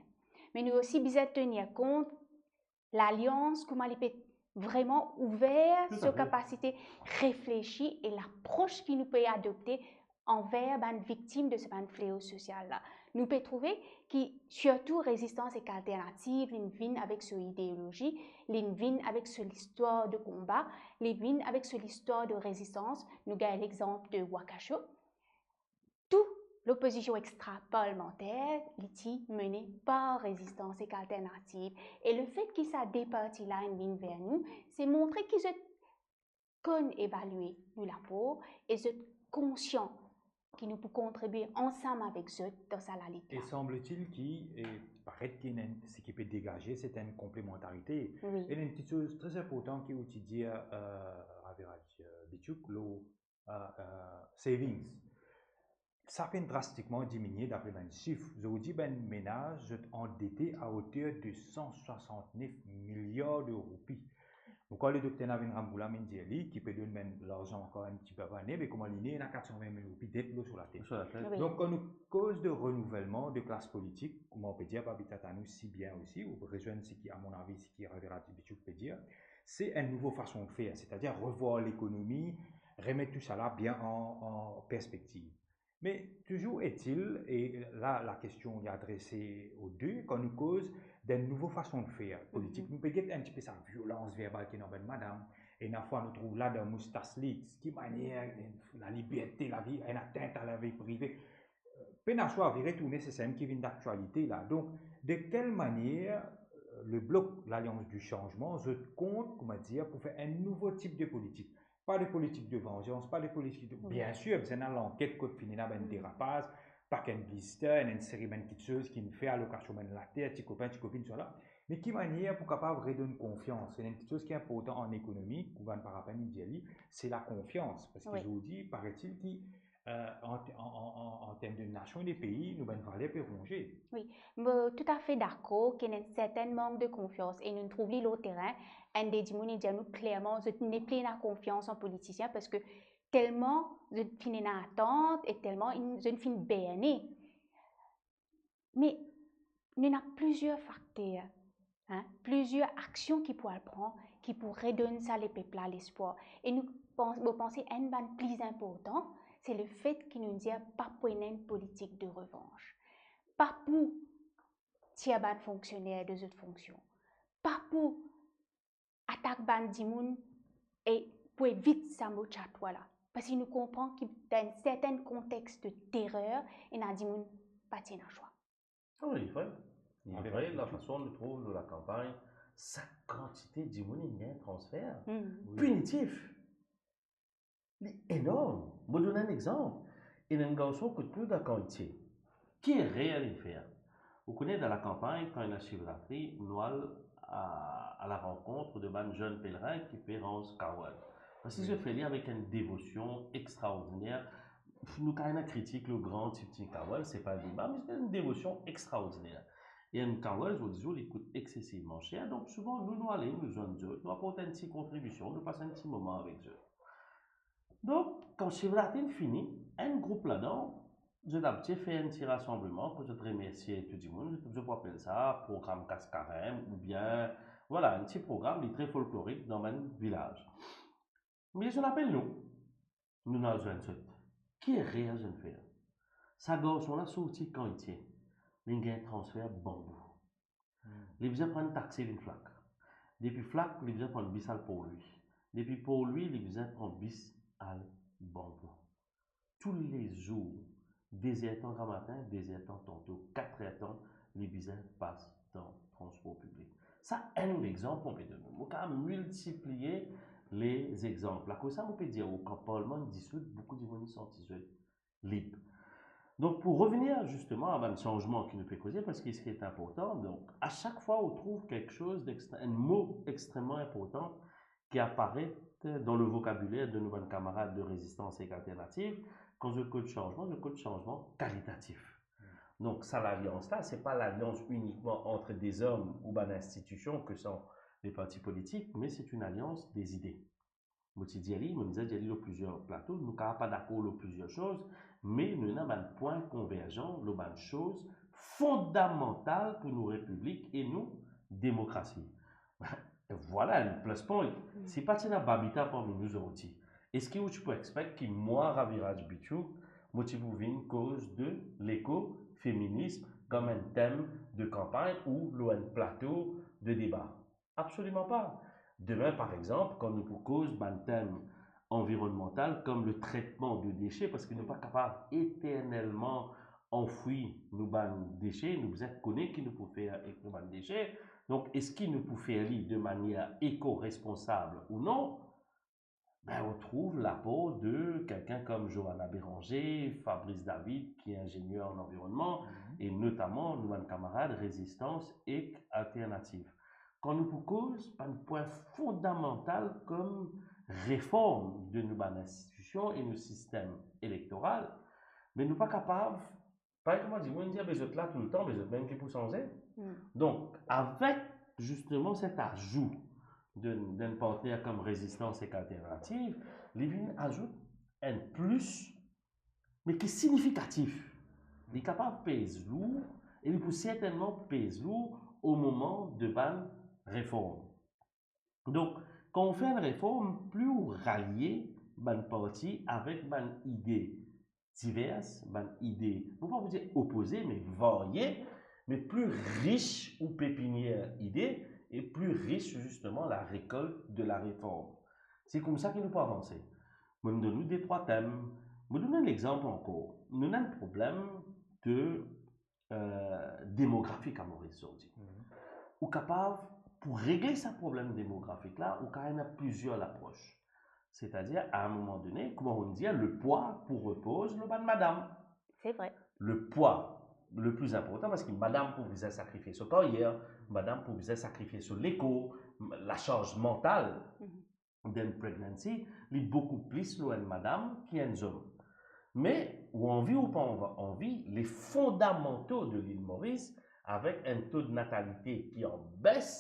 Me nou osi bizin tenir kont lalians, kouma li pe vreman ouver so kapasite reflesi e lapros ki nou pe adopte anver bann viktim de sa bann fleo sosial la. Nou pe trouve ki sirtou Rezistans Ek Alternativ, li'nn vinn avek so ideolozi, li'nn vinn avek so listwar de konba, li vinn avek so listwar de rezistans. Nou gagn lexanp de Wakasho. Tou lopozision extraparlamanter, li ti mene par Rezistans Ek Alternativ. E lefet ki sa de parti la inn vinn ver nou, se montre ki zot konn evalie nou lapor e zot konsian ki nou pou kontribie ansam avek zot dan sa lalit la. E sanble-t-il ki, e, paret ki ena enn, seki pe degaze, se enn konplemantarite. Wi. E ena enn kiksoz tre inportan ki ou ti dir, e, Raviraj, e, Bichouk, lor, e, e, savings. Sa finn drastikman diminie dapre bann sif. Zordi, bann menaz, zot andete a oter de san swasant-nef miliar de roupi. Mo krwar le dokter Navin Ramgoolam inn dir li ki pe donn bann larzan ankor enn tipe ane, me kouma li ne ena kat san vin mil roupi det lor so latet. Lor so latet. Wi. Donk, kan nou koz de renouvelman de klas politik, kouma ou pe dir, Babita Tanou si bien osi, ou rezwenn seki, a mon avi, seki Raviraj Bichouk pe dir, se enn nouvo fason de fer, setadir revwar lekonomi, remet tou sala bien an, an perspektiv. Me touzour est-il, e la, la kestion li adrese o de, kan nou koz d'enn nouvo fason de fer politik, nou pe get enn tipe sa violans verbal ki ena bann madam, ena fwa nou trouv ladan moustas li, ki manier, laliberte, lavi, enn atent a lavi prive. Pena swa, vire tourne, se sa mem ki vinn daktialite la. Donk, de kel manier, e, le blok Lalians di Sanzman, zot kont, kouma dir, pou fer enn nouvo tip de politik? Pa de politik de vanzans, pa de politik de, wi, biensir, bizin al anket kot finn ena bann, wi, derapaz, paket blister, ena enn seri bann kiksoz ki finn fer, alokasion bann later, ti kopin, ti kopin, sala. Me ki manier pou kapav redonn konfians? Ena enn kiksoz ki inportan an ekonomi, kouma bann parapet inn dir li, se lakonfians. Parski, wi, zordi, paret-il ki, e, an, an, an, an, an term de nasion e de pei, nou bann valer pe ronze. Wi, mo toutafe dakor ki ena enn sertin mank de konfians e nou trouv li lor terin, enn de dimoun inn dir nou klerman zot nepli ena konfians an politisien parski telman zot finn ena atant e telman inn, zot finn berne. Me nou ena plizier fakter, en, plizier aksion ki pou al pran, ki pou redonn sa lepep la lespwar. E nou pans-, mo panse enn bann pli inportan, se lefet ki nou dir pa pou ena enn politik de revanz. Pa pou tir bann fonksioner de zot fonksion. Pa pou atak bann dimoun e pou evit sa mo chatwa la. Parski nou konpran ki dan enn sertin kontex de terer, ena dimoun pa ti ena swa. Ah wi, li vre. Li vre, lafason nou trouv lor lakanpagn, sa kantite dimoun inn gagn transfer, mm, pinitif. Li enorm. Mo donn enn exanp. Ena enn garson kot nou dan Kan Itie. Ki erer li fer? Ou kone, dan lakanpagn, kan ena Shivratri, nou al a, a la rankont de bann zenn pelerin ki pe ranz Kawal. Parski, wi, zot fer li avek enn devosion extraordiner. Nou kapav ena kritik lor gran, ti, ti Kawal, se pa deba, me se enn devosion extraordiner. E enn Kawal, zot dir, li kout eksesivman ser. Donk, souvan, nou, nou ale, nou zwenn zot, nou aport enn ti kontribision, nou pas enn ti moman avek zot. Donk, kan Shivratri fini, enn group ladan, zot abitie fer enn ti rasanbleman pou zot remersie tou dimoun, zot, zot pou apel sa program kas karem, oubien, vwala, enn ti program, li tre folklorik dan bann vilaz. Me zot apel nou, nou al zwenn zot. Ki erer zot fer? Sa garson la sorti Kan Itie, li gagn transfer Banbou. Hmm. Li bizin pran taxi vinn Flak. Depi Flak, li bizin pran bis al Port Louis. Depi Port Louis, li bizin pran bis al Banbou. Toulezour, de zer tan gramatin, de zer tan tanto, kat zer tan, li bizin pas dan transpor piblik. Sa enn lexanp mo pe donn ou. Mo kapav miltiplie lezexanp. Akoz sa, mo pe dir ou, kan parlman disoud, boukou dimoun santi zot lib. Donk, pou revenir zisteman a bann sanzman ki nou pe koze, parski seki inportan, donk, a sak fwa ou trouv kiksoz d'extre-, enn mo extreman inportan ki aparet dan le vokabiler de nou bann kamarad de Rezistans ek Alternativ, kan zot koz sanzman, zot koz sanzman kalitatif. Donk, sa lalians la, se pa lalians inikman ant de zom ou bann institision, ke san le parti politik, me se enn alians de zide. Mo ti dir li, mo ti dir li lor plizier plato, nou kapav pa dakor lor plizier soz, me nou ena bann pwin konverzan lor bann soz fondamantal pou nou repiblik e nou demokrasi. Vwala enn plus point. Mm. Si pa ti ena Babita parmi nou zordi, eski ou ti pou expect ki mwa, Raviraj Bichouk, mo ti pou vinn koz de leko, feminism, kom enn tem de kanpagn ou lor enn plato de deba? Absoliman pa. Demin, par exanp, kan nou pou koz bann tem anvironnmantal kom le tretman de dese, parski nou pa kapav eternelman anfwi nou bann dese, nou bizin kone ki nou pou fer ek nou bann dese. Donk, eski nou pou fer li de manier eko-responsab ou non? ben, on trouve lapor de kelkenn kom Johanna Béranger, Fabrice David, ki ingénieur an anvironnman, e notaman nou bann kamarad Rezistans ek Alternativ. Kan nou pou koz bann pwin fondamantal kom reform de nou bann institision e nou sistem elektoral, me nou pa kapav, parey kouma dir, mo dir, be zot la toultan, be zot mem ki pou sanze. Donk, avek zisteman set azou de, d'enn partner kom Rezistans ek Alternativ, li vinn azout enn plis, me ki sinifikatif. Li kapav pez lour, e li pou sertennman pez lour o moman de bann reform. Donk, kan ou fer enn reform, pli ou ralie bann parti avek bann ide divers, bann ide, mo pa pou dir opoze, me varie, me pli ris ou pepinier ide, e pli ris zisteman la rekolt de la reform. Se koumsa ki nou pou avanse. Mo donn nou de trwa tem. Mo donn enn lexanp ankor. Nou ena enn problem de, eh, demografik a Moris zordi. Ou kapav, pou regle sa problem demografik la, ou kapav ena plizier lapros. Setadir, a enn moman done, kouma ou dir, le pwa pou repoz lor bann madam. Se vre. Le pwa le pli inportan, parski madam pou bizin sakrifie so karyer, madam pou bizin sakrifie so lekor, lasarz mantal d'enn pregnancy, li boukou plis lor enn madam ki enn zom. Me ou anvi ou pa anvi, les fondamentaux de l'île Maurice, avek enn to de natalite ki an bes,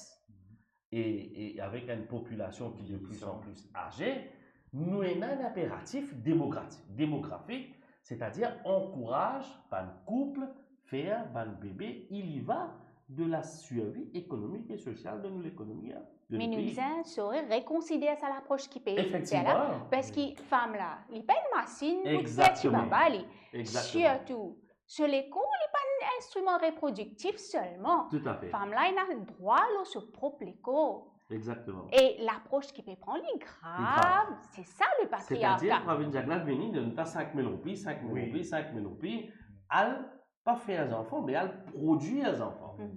e, e avek enn popilasion ki de pli an pli aze, nou ena enn inperatif demografi-, demografik, setadir ankouraz bann koup fer bann bebe, il y va de la survie économique et sociale de nou lekonomi, hein, de nou pei. Me nou bizin sore rekonsider sa lapros ki pe fer la, parski fam la, li pa enn masin pou tir ti baba li. Sirtou, so lekor, li pa enn instriman reprodiktif selman. Toutafe. Fam la ena drwa lor so prop lekor. Egzakteman. E lapros ki pe pran li grav, se sa le patriarka. Setadir, Pravin Jagannath vini, donn ta sink mil roupi, sink mil roupi, sink mil roupi, al pa fer zanfan, me al prodwir zanfan.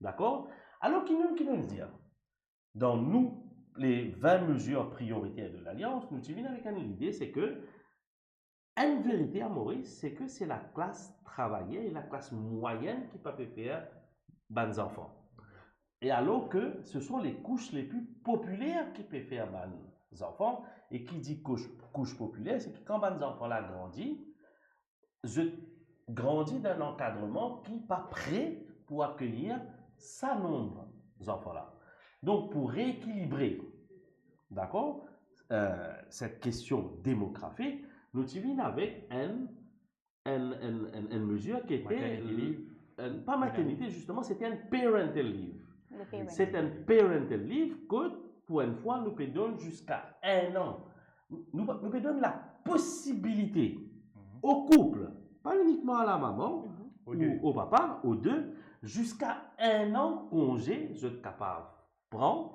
Dakor? Alor, ki nou, ki nou dir? Dan nou, les vingt mesures prioritaires de l'Alliance, nou ti vinn avek enn lide, se ke enn verite a Moris, se ke se laklas travayer e laklas mwayenn ki pa pe fer bann zanfan. E alor ke se son les couches les plus populaires ki pe fer bann zanfan, e ki dir kous, kous popiler, se ki kan bann zanfan la grandi, zot grandi dan enn ankadreman ki pa pre pou akeyir sa nonb zanfan la. Donk, pou reekilibre, dakor, eh, set kestion demografik, nou ti vinn avek enn, enn, enn, enn, enn mezir ki ete, maternity leave, enn, pa maternite, zisteman, sete enn parental leave. Le parental leave. Se enn parental leave, kot, pou enn fwa, nou pe donn ziska enn an. Nou, nou pe donn laposibilite o koup, pa inikman a lamama ou o papa, o de, ziska enn an konze zot kapav pran.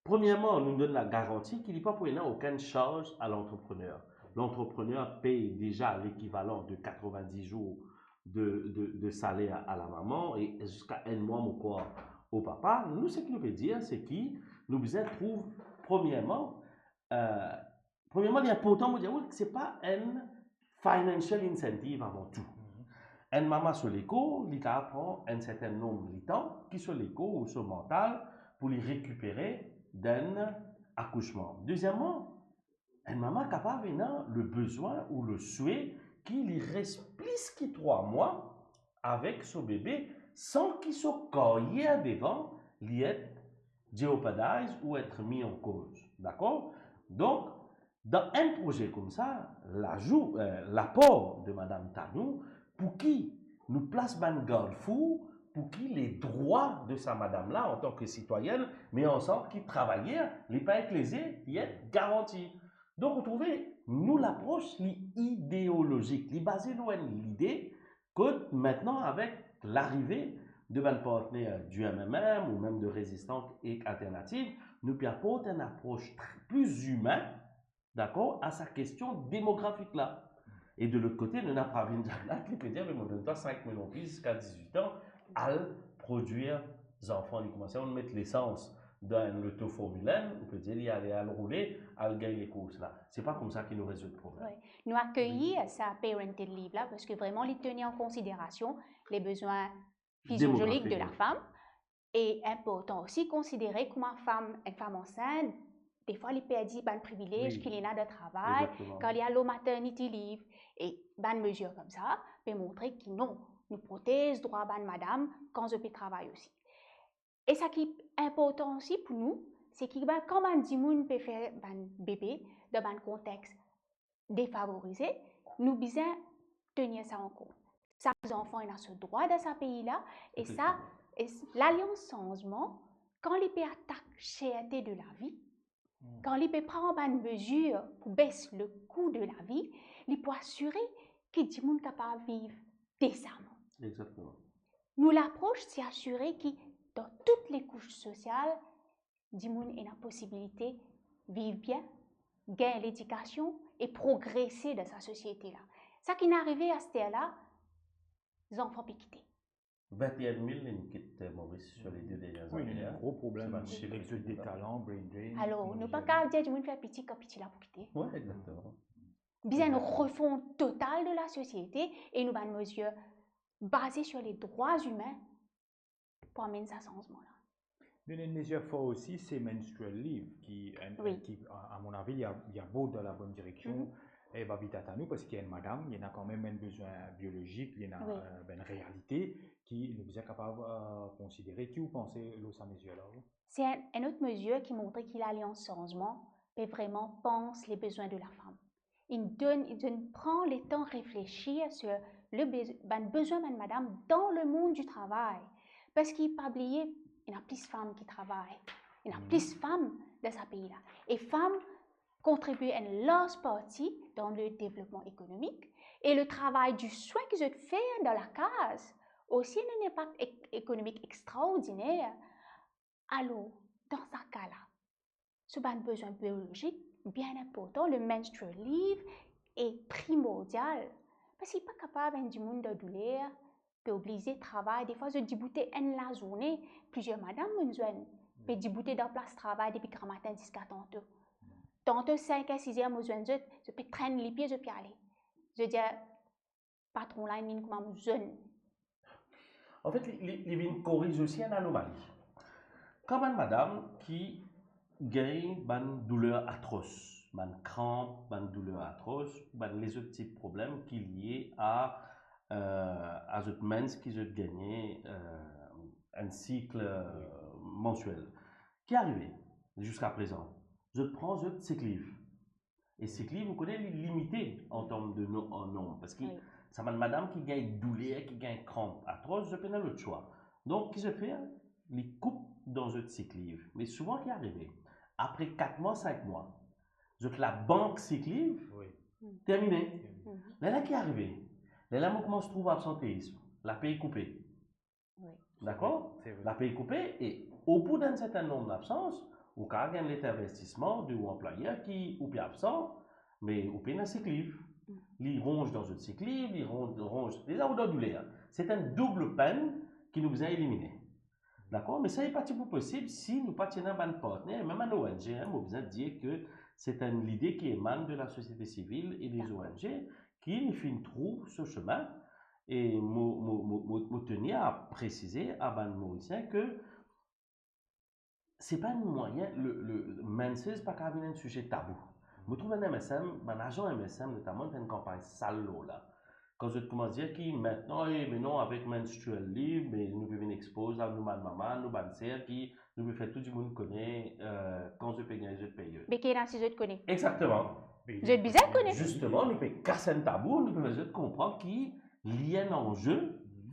Premierman, nou donn lagaranti ki li pa pou ena okenn sarz a lantreprener. Lantreprener pey deza lekivalan de katrevinndis zour de, de, de saler a lamama e ziska enn mwa, mo krwar, o papa. Nou, seki nou pe dir, se ki nou bizin trouv, premierman, eh, premierman, li inportan mo dir, wi, se pa enn financial incentive avan tou. Enn mama so lekor, li kapav pran enn sertin nonb letan ki so lekor ou so mantal pou li rekipere dan enn akousman. Dezieman, enn mama kapav ena le bezwin ou le swe ki li res plis ki trwa mwa avek so bebe san ki so karyer devan li et jeopardize ou et mi an koz. Dakor? Donk, dan enn proze koumsa, lazou, eh, lapor de Madam Tanoue, pou ki nou plas bann gardfou, pou ki ledrwa de sa madam la, antan ki sitwayenn, me ansam ki travayer, li pa et leze, li et garanti. Donk, ou trouve, nou lapros, li ideolozik, li baze lor enn lide, kot, mintnan, avek larive de bann partner di M M M ou mem de Rezistans ek Alternativ, nou pe aport enn lapros tr-, pli imin, dakor, a sa kestion demografik la. E de lot kote, nou ena Pravin Jagannath, li pe dir, "Me mo donn twa sink mil roupi ziska dizwit an, al prodwir zanfan." Li koumans, nou met lesans dan enn loto Formule un, ou pe dir li ale al roule, al gagn lekours la. Se pa koumsa ki nou rezoud problem. Wi. Nou akeyi sa parental leave la, parski vreman li teni an konsiderasion le bezwin fiziolozik de la fam. E inportan osi konsidere kouma fam, enn fam ansint, defwa li perdi bann privilez ki li ena dan travay, kan li al lor maternity leave, e bann mezir koumsa pe montre ki non, nou protez drwa bann madam kan zot pe travay osi. E sa ki inportan osi pou nou, se ki bann, kan bann dimoun pe fer bann bebe dan bann kontex defavorize, nou bizin tenir sa an kont. Sak zanfan ena so drwa dan sa pei la, e sa, e s-, Lalians Sanzman, kan li pe atak cherte de lavi, kan li pe pran bann mezir pou bes le kou de lavi, li pou asire ki dimoun kapav viv desaman. Exakteman. Nou lapros, se asire ki dan tout lekous sosial, dimoun ena posibilite viv bien, gagn ledikasion e progrese dan sa sosiete la. Sa ki'nn arive aster la, zanfan pe kite. Vingt et un mille inn kit Moris sur les deux dernières années, hein. Wi, ena enn gro problem, seleksion de talan, brain drain. Alor, nou pa kapav dir dimoun fer piti kan piti la pou kite. Wi, exakteman. Bizin enn refont total de la sosiete e nou bann mezir baze sur les droits humains pou amenn sa sanzman la. Donn enn mezir for osi, se menstrual leave, ki, enn, wi, enn ki, a, a mon avi, li a, li a bord dan la bonn direksion. Mhm. E va vit atann nou, parski enn madam, li ena kanmem enn bezwin biolozik, li ena, wi, euh, bann realite ki nou bizin kapav, euh, konsidere. Ki ou panse lor sa mezir la, ou? Se enn, enn lot mezir ki montre ki Lalians Sanzman pe vreman pans le bezwin de la fam. Inn donn, inn donn, pran letan reflesir sur le bez-, bann bezwin bann madam dan lemond di travay. Parski pa bliye, ena plis fam ki travay. Ena plis fam dan sa pei la. E fam kontribie enn larz parti dan le devlopman ekonomik. E le travay di swin ki zot fer dan lakaz osi ena enn inpak ek-, ekonomik extraordiner. Alor, dan sa ka la, so bann bezwin biolozik bien inportan, le menstrual leave e primordial, parski pa kapav enn dimoun dan douler, pe oblize travay, defwa zot diboute enn lazourne, plizier madam monn zwenn, pe diboute dan plas travay depi gramatin ziska tanto. Tanto sink er, siz er, mo zwenn zot, zot pe trenn lipie, zot pe ale. Zot dir, patron la inn vinn kouma mo zonn. Anfet, li, li, li vinn koriz osi enn anomali. Kan bann madam ki gagn bann douler atros, bann kranp, bann douler atros, bann lezot tip problem ki lie a, euh, a zot mens ki zot gagne, euh, enn sik, euh, mansiel. Ki arive ziska prezan? Zot pran zot sik liv. E sik liv, ou kone, li limite an term de no-, an nonb, parski, wi, sa bann madam ki gagn douler, ki gagn kranp atros, zot pena lot swa. Donk, ki zot fer? Li koup dan zot sik liv. Me souvan ki arive, apre kat mwa, sink mwa, zot labank sik liv, wi, termine. Termine. Mhm. Lerla ki arive? Lerla mo koumans trouv absanteism, lapey koupe. Wi. Dakor? Se vre. Lapey koupe, e obou d'enn sertin nonb labsans, ou kapav gagn letinvestisman de ou anplwayer ki ou pe absan, me ou pena sik liv. Mhm. Li ronz dan zot sik liv, li ronz, ronz, deza ou dan douler. Se enn doub penn ki nou bizin elimine. Dakor? Me sa, li pa ti pou posib si nou pa ti ena bann partner, mem bann O N G, hein, mo bizin dir ke se enn lide ki emann de lasosiete sivil e de, dakor, O N G, ki li finn trouv so semin. E mo, mo, mo, mo, mo teni a presize a bann Morisien ke se pa enn mwayin, le, le, le menses pa kapav vinn enn size tabou. Mo trouv enn M S M, bann azan M S M notaman, fer enn kanpagn sal lor la. Kan zot koumans dir ki mintnan, e, me non, avek menstrual leave, me nou pe vinn expoz a nou bann mama, nou bann ser ki nou pe fer tou dimoun kone, euh, kan zot pe gagn zot period. Me ki ena si zot kone? Exakteman. Zot bizin kone. Zisteman, nou pe kas enn tabou, nou pe fer zot konpran ki li enn anze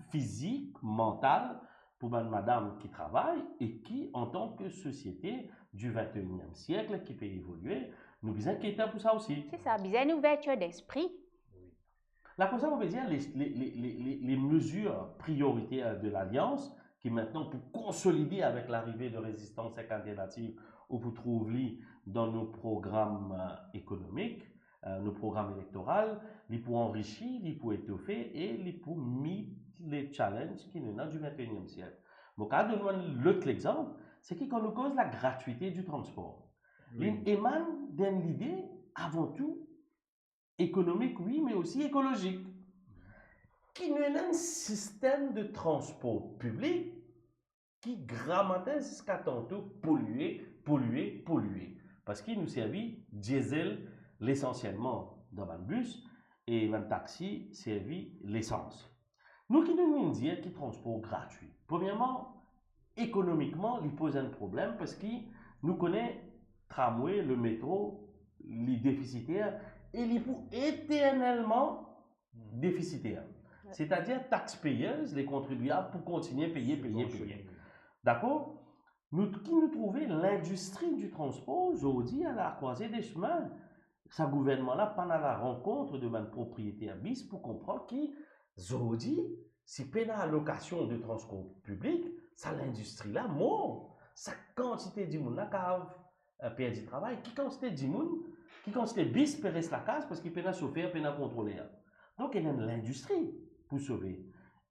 fizik, mantal pou bann madam ki travay e ki, antan ke sosiete du vingt et unième siècle ki pe evolie, nou bizin get pou sa osi. Se sa, bizin enn ouvertir despri. La, koumsa, on peut dire, les, les, les, les, les, les mesures prioritaires de l'Alliance, ki mintnan pou konsolide avek larive de Rezistans Sink Alternativ, ou pou trouv li dan nou program, euh, ekonomik, euh, nou program elektoral, li pou anrichi, li pou etofe e li pou meet les challenges ki nou ena du vingt et unième siècle. Mo kapav donn ou enn lot lexanp, Seki kan nou koz lagratwite di transpor, li emann dan enn lide avan tou ekonomik, wi, me osi ekolozik. Ki nou ena enn sistem de transpor piblik ki gramatin ziska tanto polie, polie, polie. Parski nou servi diesel lesansielman dan bann bis e bann taxi servi lesans. Nou ki nou vinn dir ki transpor gratwi. Premierman, ekonomikman, li poz enn problem parski nou kone tramway, le metro, li defisiter e li pou eternelman defisiter. Setadir taxpayers, le kontribiab, pou kontinie peye, peye, peye. Dakor? Nou, ki nou trouve lindistri di transpor zordi a lakrwaze de semin. Sa gouvernman la pa'nn al a lankont de bann propriyeter bis pou konpran ki zordi, si pena alokasion de transpor piblik, sa lindistri la mor. Sa kantite dimoun la kav, eh, perdi travay. Ki kantite dimoun, ki kantite bis pe res lakaz parski pena sofer, pena kontroler. Donk, ena enn lindistri pou sove.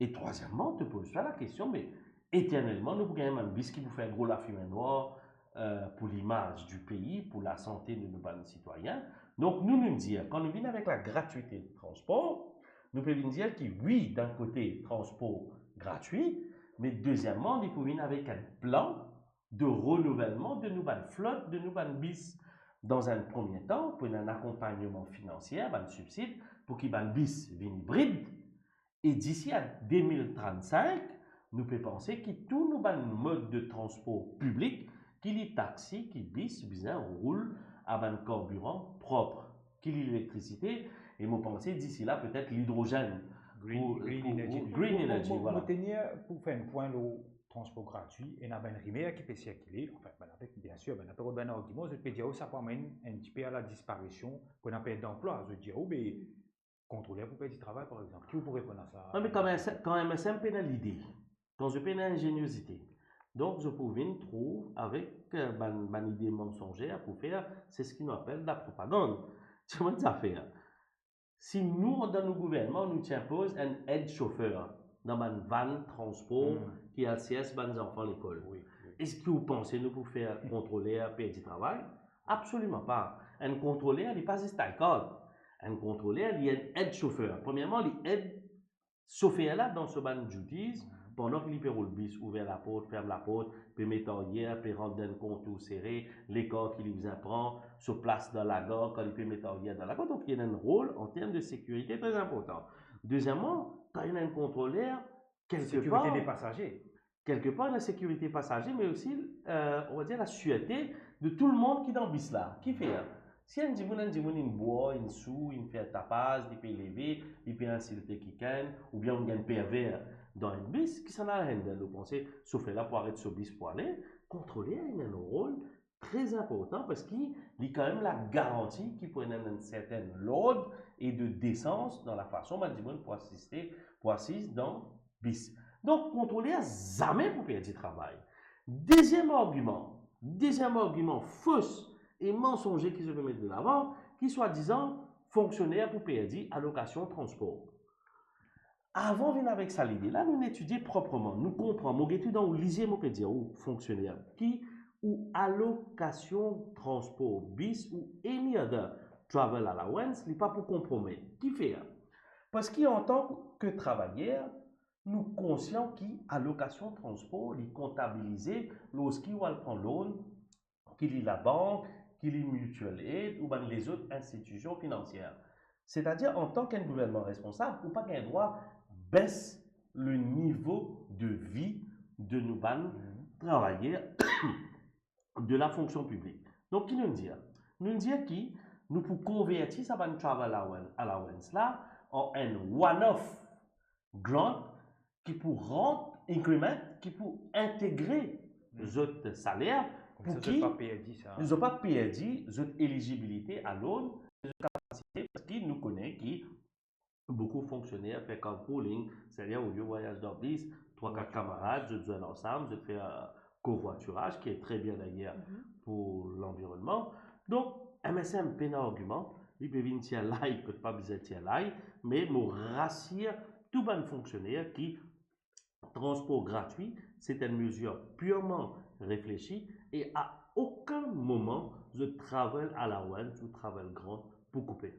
E trwazieman, to poz twa lakestion, me eternelman, nou pou gagn bann bis ki pou fer gro lafime nwar, eh, pou limaz di pei, pou lasante de nou bann sitwayin. Donk, nou, nou dir, kan nou vinn avek lagratwite de transpor, nou pe vinn dir ki, wi, dan kote, transpor gratwi, me dezieman, li pou vinn avek enn plan de renouvelman de nou bann flot, de nou bann bis. Dan enn premie tan, pou ena enn akonpagnman finansie, bann sibsid, pou ki bann bis vinn ibrid, e disi a de mil trannsink, nou pe panse ki tou nou bann mod de transpor piblik, ki li taxi, ki bis, bizin roul a bann karbiran prop, ki li lelektrisite, e mo panse disi la, petet lidrozenn. Green, pou, green pou, energy. Green energy, mo, mo, voilà. Mo tenir pou fer enn pwin lor transpor gratwi, ena bann rimer ki pe sirkile, anfin, bann avek, biensir, bann avek bann argiman, zot pe dir, oh, sa pou amenn enn tipe a ladisparision, pou ena pert danplwa, zot dir, oh, be, kontroler pou perdi travay, par exanp. Ki ou pou reponn a sa? Non, me kan M S M, kan M S M pena lide, kan zot pena inzeniozite, donk zot pou vinn trouv avek, eh, bann, bann ide mansonzer pou fer, se seki nou apel lapropagann. Ti bann zafer. Si nou, dan nou gouvernman, nou ti inpoz enn ed sofer dan bann van transpor ki al sers bann zanfan lekol, wi, wi, eski ou panse nou pou fer kontroler perdi travay? Absoliman pa. Enn kontroler, li pa zis tie card. Enn kontroler, li enn ed sofer. Premierman, li ed sofer la dan so bann duties, pandan ki li pe roul bis, ouver laport, ferm laport, pe met aryer, pe rant dan enn kontour sere, lekar ki li bizin pran, so plas dan lagar, kan li pe met aryer dan lagar. Donk, li ena enn rol an term de sekirite tre inportan. Dezieman, kan ena enn kontroler, kelkepar, sekirite de pasaze. Kelkepar, lasekirite pasaze, me osi, eh, on va dir, lasirte de tou lemonn ki dan bis la. Kifer? Si enn dimoun, enn dimoun inn bwar, inn sou, inn fer tapaz, li pe leve, li pe insilte kikenn, oubien inn gagn perver dan enn bis, kisannla la enn dan, ou panse sofer la pou aret so bis pou ale? Kontroler ena enn rol tre inportan parski li kanmem la garanti ki pou ena enn serten lord e de desans dan lafason bann dimoun pou asiste, pou asiz dan bis. Donk, kontroler zame pou perdi travay. Deziem argiman, deziem argiman fos e mansonze ki zot pe met de lavan, ki swadizan fonksioner pou perdi alokasion transpor. Avan vinn avek sa lide la, nou etidie propreman, nou konpran, mo get ou dan ou lizie, mo pe dir ou fonksioner, ki ou alokasion transpor bis ou any other travel allowance, li pa pou konpromet. Kifer? Parski antan ke travayer, nou konsian ki alokasion transpor, li kontabilize lorski ou al pran loan, ki li labank, ki li mutual aid ou bann lezot institision finansier. Setadir, antan ki enn gouvernman responsab, ou pa gagn drwa bes le nivo de vi de nou bann travayer de lafonksion piblik. Donk, ki nou dir? Nou dir ki nou pou konverti sa bann travel allowan-, allowance la an enn one-off grant ki pou rant increment, ki pou integre zot saler, pou ki zot pa perdi sa, zot pa perdi zot elizibilite a loan, zot kapasite, parski nou kone ki boukou fonksioner fer carpooling, setadir olie vwayaz dan bis, trwa, kat kamarad, zot zwenn ansam, zot fer, eh, kovwatiraz, ki e tre bien dayer pou lanvironnman. Donk, M S M pena argiman, li pe vinn tir lay kot pa bizin tir lay, me mo rasir tou bann fonksioner ki transpor gratwi, se enn mezir pirman reflesi, e a okenn moman zot travel allowance ou travel grant pou koupe.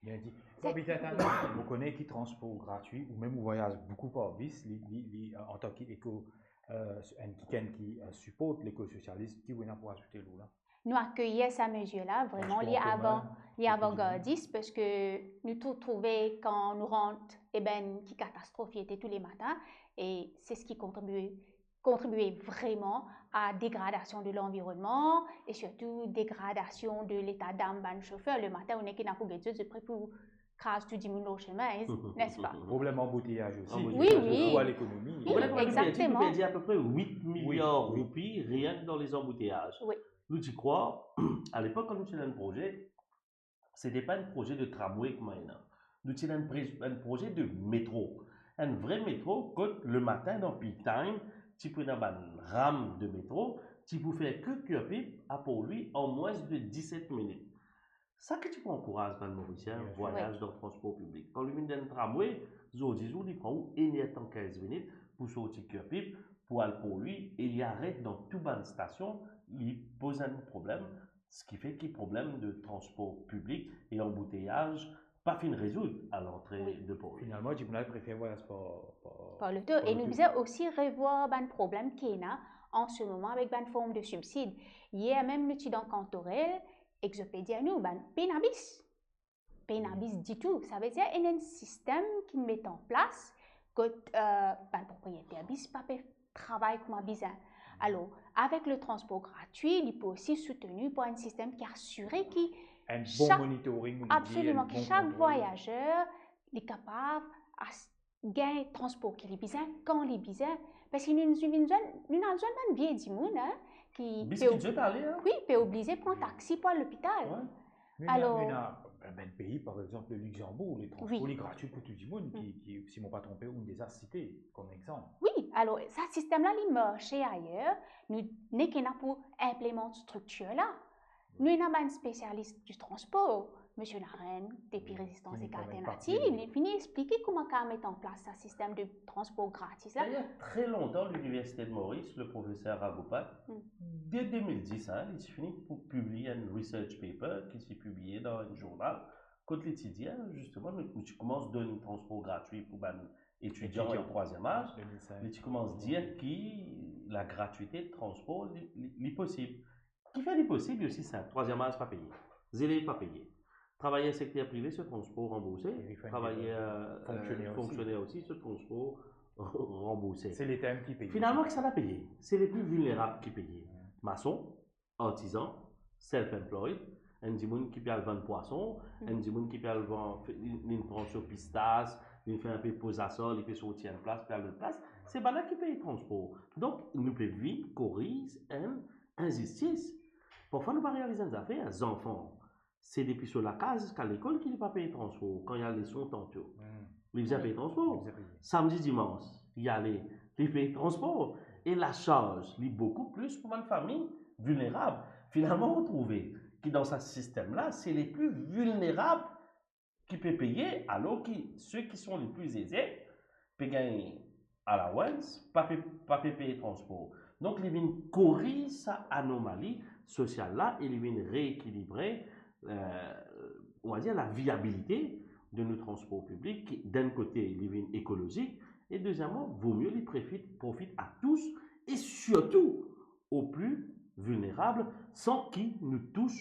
Bien di. Sa, Babi Tatanou, ou kone ki transpor gratwi, ou mem ou vwayaz boukou par bis, li, li, li, euh, antan ki eko, euh, enn kikenn ki, euh, siport lekososialism, ki ou ena pou azoute lor la? Nou akeyir sa mezir la, vreman, li avan, li avangardis, parski nou tou trouve kan nou rant, eben, ki katastrof li ete tou le matin, e se seki kontribie, kontribie vreman a degradasion de lanvironnman e sirtou degradasion de leta dam bann sofer. Le matin, ou nek ena pou get zot, zot pre pou kraz tou dimoun lor sime, nespa? Problem anbouteyaz osi. Anbouteyaz. Wi, wi. Pou lekonomi. Wi, egzakteman. Nou perdi apepre wit miliar roupi rienk dan lezanbouteyaz. Wi. Nou ti krwar, alepok, kan nou ti ena enn proze, sete pa enn proze de tramway kouma ena. Nou ti ena enn pre-, enn proze de metro. Enn vre metro, kot le matin, dan peak time, ti pou ena bann ram de metro, ti pou fer ki Curepipe a Port-Louis an mwins de diset minit. Sa ki ti pou ankouraz bann Morisien vwayaz dan transpor piblik. Kan li vinn dan tramway, zordi zour, li pran ou enn er tan kinz minit pou sorti Curepipe, pou al Port-Louis, e li aret dan tou bann stasion, li poz enn problem, seki fer ki problem de transpor piblik e anbouteyaz pa finn rezoud a lantre de Port-Louis. Finalman, dimoun la prefer vwayaz par, par, par loto. Par loto. E nou bizin osi revwar bann problem ki ena an se moman avek bann form de sibsid. Yer mem nou ti dan Kantorel, ek zot pe dir nou, bann pena bis. Pena bis ditou. Savedir ena enn sistem ki met an plas kot, euh, bann propriyeter bis pa pe travay kouma bizin. Alor, avek le transpor gratwi, li pou osi soutni par enn sistem ki asire ki enn bon monitoring, ou dir, absoliman, enn bon kontrol. Ki sak vwayazer, li kapav as-, gagn transpor ki li bizin, kan li bizin. Parski nou, nou vinn zwenn, nou al zwenn bann vie dimoun, hein, ki pe, wi, pe oblize pran taxi pou al lopital. Wi. Alor, nou ena, nou ena, ben, bann pei, par exanp, le Luxembourg, le transpor, wi, li gratwi pou tou dimoun, ki, ki, si mo pa tronpe, ou'nn deza site kom exanp. Wi, alor, sa sistem la, li marse ayer, nou nek ena pou inplimant striktir la. Nou ena bann spesialis di transpor, Misie Narenn, depi Rezistans ek Alternati, li fini explike kouma kapav met an plas sa sistem de transpor gratis la. Dayer, tre lontan, Liniversite de Moris, le profeser Ragopat, de de mil dis, hein, li ti fini pou pibliye enn research paper ki ti pibliye dan enn zournal, kot li ti dir, zisteman, nou, nou ti koumans donn transpor gratwi pou bann etidian ek trwaziem az, li ti koumans dir ki lagratwite de transpor, li, li, li posib. Kifer li posib, li osi sinp, trwaziem az pa peye, zelev pa peye. Travayer sekter prive, so transpor ranbourse. Travayer, euh, fonksioner osi, so transpor ranbourse. Se Leta mem ki peye. Finalman, kisannla peye? Se le pli vilnerab ki peye. Mason, artizan, self-employed, enn dimoun ki pe al vann pwason, enn dimoun ki pe al vann, li, li pran so pistas, li fer enpe poz asor, li pe sorti enn plas, pe al lot plas, se bann la ki pey transpor. Donk, nou pe vinn koriz enn inzistis. Parfwa, nou pa realiz enn zafer, zanfan, se depi so lakaz ziska lekol ki li pa pey transpor, kan li al leson, tantyo. Li bizin pey transpor. Li bizin peye. Samdi, dimans, li ale, li pey transpor. E lasarz, li boukou plis pou bann fami vilnerab. Finalman, ou trouve ki dan sa sistem la, se le pli vilnerab ki pe peye, alor ki se ki son le pli eze pe gagn allowance, pa pe, pa pe peye transpor. Donk, li vinn koriz sa anomali sosial la e li vinn reekilibre, euh, on va dire, la viabilité de nos transports publics, ki, d'un côté, li vinn ekolozik, e dezieman, vo mie li profit, profit a tous, e sirtou aux plus vulnérables, san ki nou tous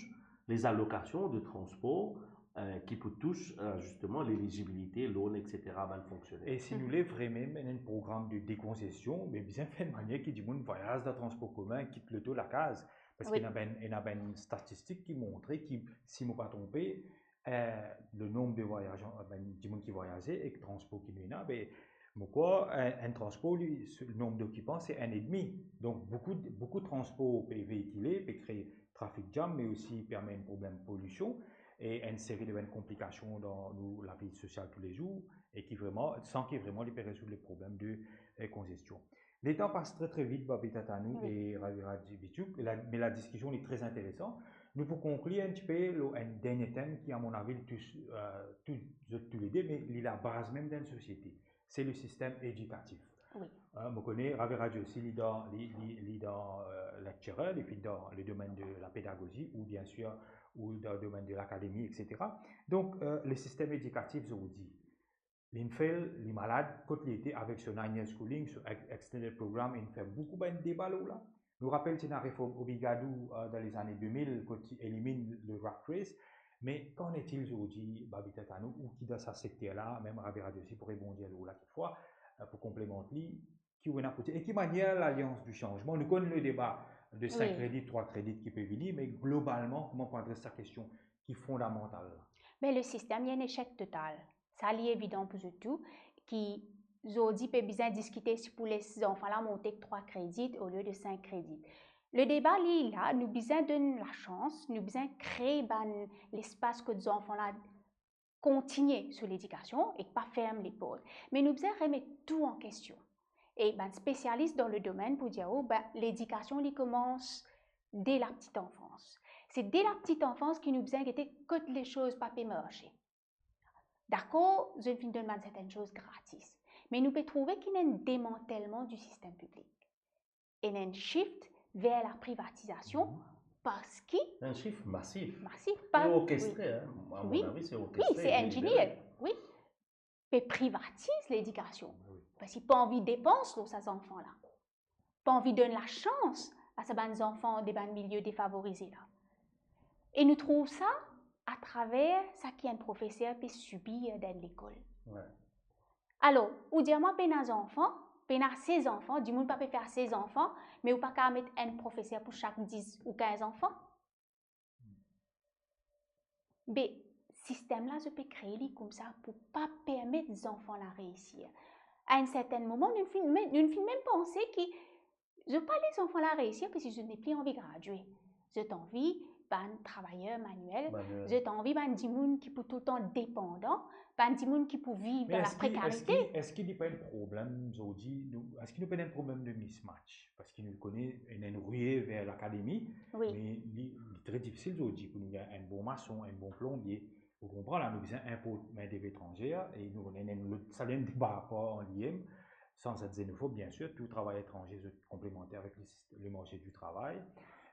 les allocations de transport, euh, ki pou tous, euh, zisteman, lelizibilite, loan, et cetera, bann fonksioner. E si nou le vreman mennen enn program de dekonzestion, be bizin fer enn manier ki dimoun vwayaz dan transpor komin, kit loto lakaz. Parski ena bann, ena bann statistik ki montre ki, si mo pa tronpe, euh, le nombre de voyageurs, euh, bann dimoun ki vwayaze ek transpor ki nou ena, be, mo krwar, enn, enn transpor, li, so, le nombre d'occupants, se enn edmi. Donk, boukou, boukou transpor pe veikile, pe kree trafik jam, me osi pe amenn problem polision e enn seri de bann konplikasion dan nou lavi sosial toulezour, e ki vreman, san ki vreman li pe rezoud le problem de, euh, konzestion. Letan pas tre, tre vit, Babi Tatanou e Ravi Radjivitchouk, la, me ladiskision li tre interesan. Nou pou konklir enn tipe lor enn dernie tem ki, a mon avi, li tous, euh, tous zot toulede, me li labaz mem dan enn sosiete. Se le sistem edikatif. Wi. Euh, mo kone Ravi Radjou osi, li dan, li, li, li dan, euh, lecturer, li finn dan le domaine de la pédagogie, ou bien sûr, ou dan le domaine de l'académie, et cetera. Donk, euh, le sistem edikatif zordi, linn fer, li malad, kot li ete avek so nine years schooling, so ex-, extended program, inn fer boukou bann deba lor la. Nou rapel ti ena reform Robidoux, euh, dan lezane de mil, kot ti eliminn le rat race. Me qu'en est-il zordi, Babita Tanou, ou ki dan sa sekter la, mem Ravi Radjou osi pou rebondir lor la kikfwa, euh, pou konplemant li, ki ou ena pou dir, e ki manier Lalians di Sanzman, nou konn le deba de cinq Wi. Kredit, trois kredit ki pe vini, me globalman, kouma pou adres sa kestion ki fondamantal la? Me le sistem, li enn echek total. Sa, li evidan pou zot tou, ki zordi pe bizin diskite si pou les zanfan la monte ek trois kredit olie de cinq kredit. Le deba, li la, nou bizin donn lasans, nou bizin kree bann lespas kot zanfan la kontigne so ledikasion ek pa ferm leport. Me nou bizin remet tou an kestion. E bann spesialis dan le domenn pou dir ou, be, ledikasion, li koumans de la petite enfance. Se de la petite enfance ki nou bizin gete kot lesoz pa pe marse. Dakor, zot finn donn bann sertenn soz gratis. Me nou pe trouve ki ena enn demantelman di sistem piblik. Ena enn shift ver la privatizasyon, Mhm. parski Enn shift masif. Masif, E pa orkestre, wi. Hein. À mon Wi. Avis, c'est Wi, orchestré, se c'est engineered, délibéré. Wi. Pe privatiz ledikasion. Wi. Parski pa anvi depans lor sa zanfan la. Pa anvi donn lasans a sa bann zanfan de bann milie defavorize la. E nou trouv sa atraver sa ki enn profeser pe sibir dan enn lekol. Wi. Alor, ou dir mwa pena zanfan, pena ase zanfan, dimoun pa pe fer ase zanfan, me ou pa kapav met enn profeser pou sak dis ou kinz zanfan? Be, sistem la, zot pe kree li koumsa pou pa permet zanfan la reisir. A enn sertenn moman, nou finn mem, nou finn mem panse ki zot pa les zanfan la reisir, parski zot nepli anvi gradie. Zot anvi bann travayer maniel, Maniel. Zot anvi bann dimoun ki pou toultan depandan, bann dimoun ki pou viv Me dan eski, laprekarite. eski, eski li pa enn problem zordi, nou, eski nou pena enn problem de mismatch? Parski nou kone, ena enn rie ver lakademi, Wi. me li, li tre difisil zordi pou nou gagn enn bon mason, enn bon plonbie. Ou konpran la, nou bizin inport mindev etranzer, e nou, nou, nou, sa enn deba apar an li mem, san et xénophobe, bien sûr, tou travay etranze, zot konplemanter avek le sist-, le marse di travay.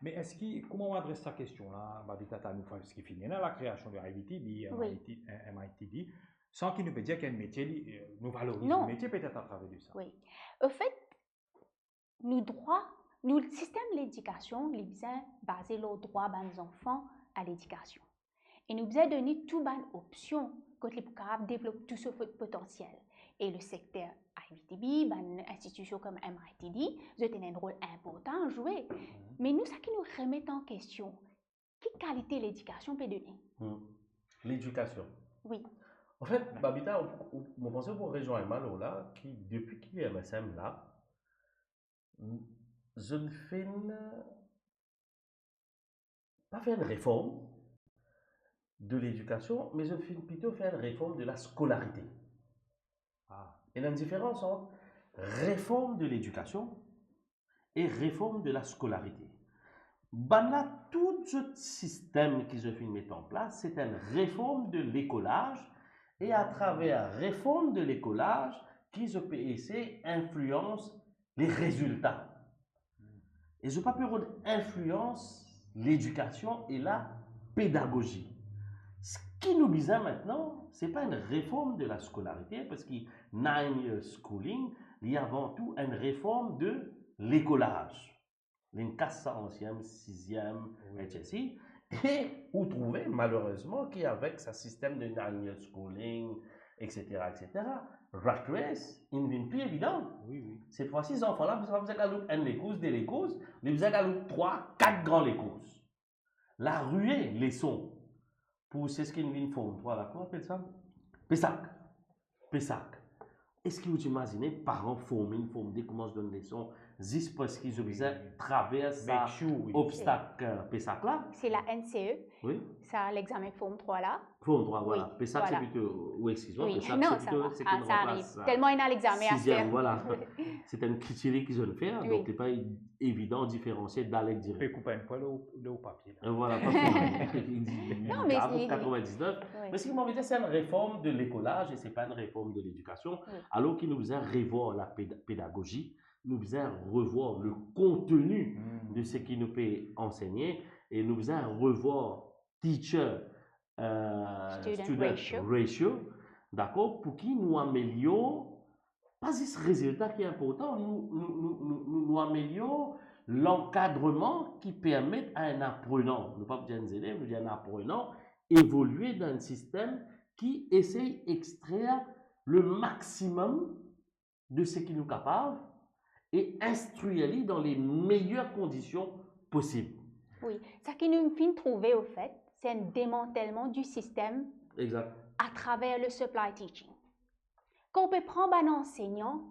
Me eski, kouma ou adres sa kestion la, Babita Tanou, parski finn ena lakreasion de I V T B, Wi. M I T, M I T D, san ki nou pe dir ki enn metie, li, euh, nou valoriz Non. le metie petet atraver de sa. Wi. Anfet, nou drwa, nou sistem ledikasion, li bizin baze lor drwa bann zanfan a ledikasion. E nou bizin donn li tou bann opsion kot li pou kapav devlop tou so pot-, potansiel. E le sekter I V T B, bann institision kom M I T D, zot ena enn rol inportan a zwe. Mhm. Me nou, sa ki nou remet an kestion, ki kalite ledikasion pe done? Hmm. Ledikasion. Wi. Anfet, Babita, ou, ou, mo panse ou pou rezwenn mwa lor la, ki depi ki M S M la, zot finn pa fer enn reform de ledikasion, me zot finn plito fer enn reform de laskolarite. Ah. Ena enn diferans ant reform de ledikasion e reform de laskolarite. Bann la, tou zot sistem ki zot finn met an plas, se enn reform de lekolaz, e atraver reform de lekolaz ki zot pe esey inflians le rezilta. E zot pa pe rod inflians ledikasion e lapedagozi. Seki nou bizin aster, se pa enn reform de laskolarite, parski nine years schooling, li avan tou enn reform de lekolaz. Linn kas sa an siem, siziem, Wi. etcetera. E ou trouve, malerezman, ki avek sa sistem de nine years schooling, etcetera, etcetera, rat race, inn vinn pli evidan. Wi, wi. Set fwa si, zanfan la, pa bizin al loup enn lekours, de lekours, li bizin al loup trwa, kat gran lekours. Larue leson. Pou seki inn vinn form trwa la, kouma apel sa? PESAC. PESAC. Eski ou ti imazine paran form enn, form de, koumans donn leson, zis parski zot bizin travers sa obstak, euh, PESAC la. Se la NCE, Oui. Sa lexame Form trwa la. Form trwa, voilà. Oui, PESAC, c'est voilà. plutôt, oui, excuse-moi, Oui. PESAC, Non, c'est plutôt, va. c'est Ah, qu'on ça remplace arrive. Tellement il y a l'examen à sixième, faire. Voilà. C'est un criteria qu'ils ont fait, hein, Oui. Donc c'est pas évident, différencier, d'aller direct. Pe koup enn pwa lor, lor papie la. Euh, Voilà, pas faux. Non, mais c'est- quatre-vingt-dix-neuf. Oui. Mais ce qui m'a envie de dire, c'est une réforme de l'écolage et c'est pas une réforme de l'éducation. Oui. Alors qu'il nous besoin revoir la péda- pédagogie, nous besoin revoir le contenu Hmm. de ce qui nous peut enseigner et nous besoin revoir teacher euh, Student student ratio. ratio, d'accord, pour qui nous améliore pas zis rezilta ki inportan, nou, nou, nou, nou, nou, nou amelior lankadreman ki permet a enn aprenan, nou pa dir enn zelev, nou dir enn aprenan, evolie dan enn sistem ki esey extrer le maximum de seki nou kapav e instrir li dan les meilleures conditions possibles. Wi, sa ki nou finn trouve, ofet, se enn demantelman di sistem Exact. atraver le supply teaching. Kan ou pe pran bann ansegnan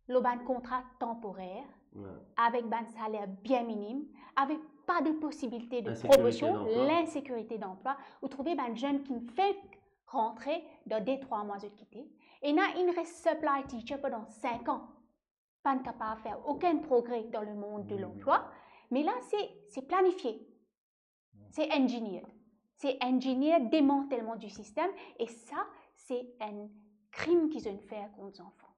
lor bann kontra tanporer, Ouais. avek bann saler bien minim, avek pa de posibilite de Insécurité promosion, d'emploi. L'insécurité d'emploi, ou trouve bann zenn ki fek rantre, dan de trwa mwa zot kite, ena inn res supply teacher pandan sink an, pa'nn kapav fer okenn progre dan lemond de Wi, wi. Lanplwa, me la se, se planifie, se engineered, se engineered demantelman di sistem, e sa se enn krim ki zot fer kont zanfan.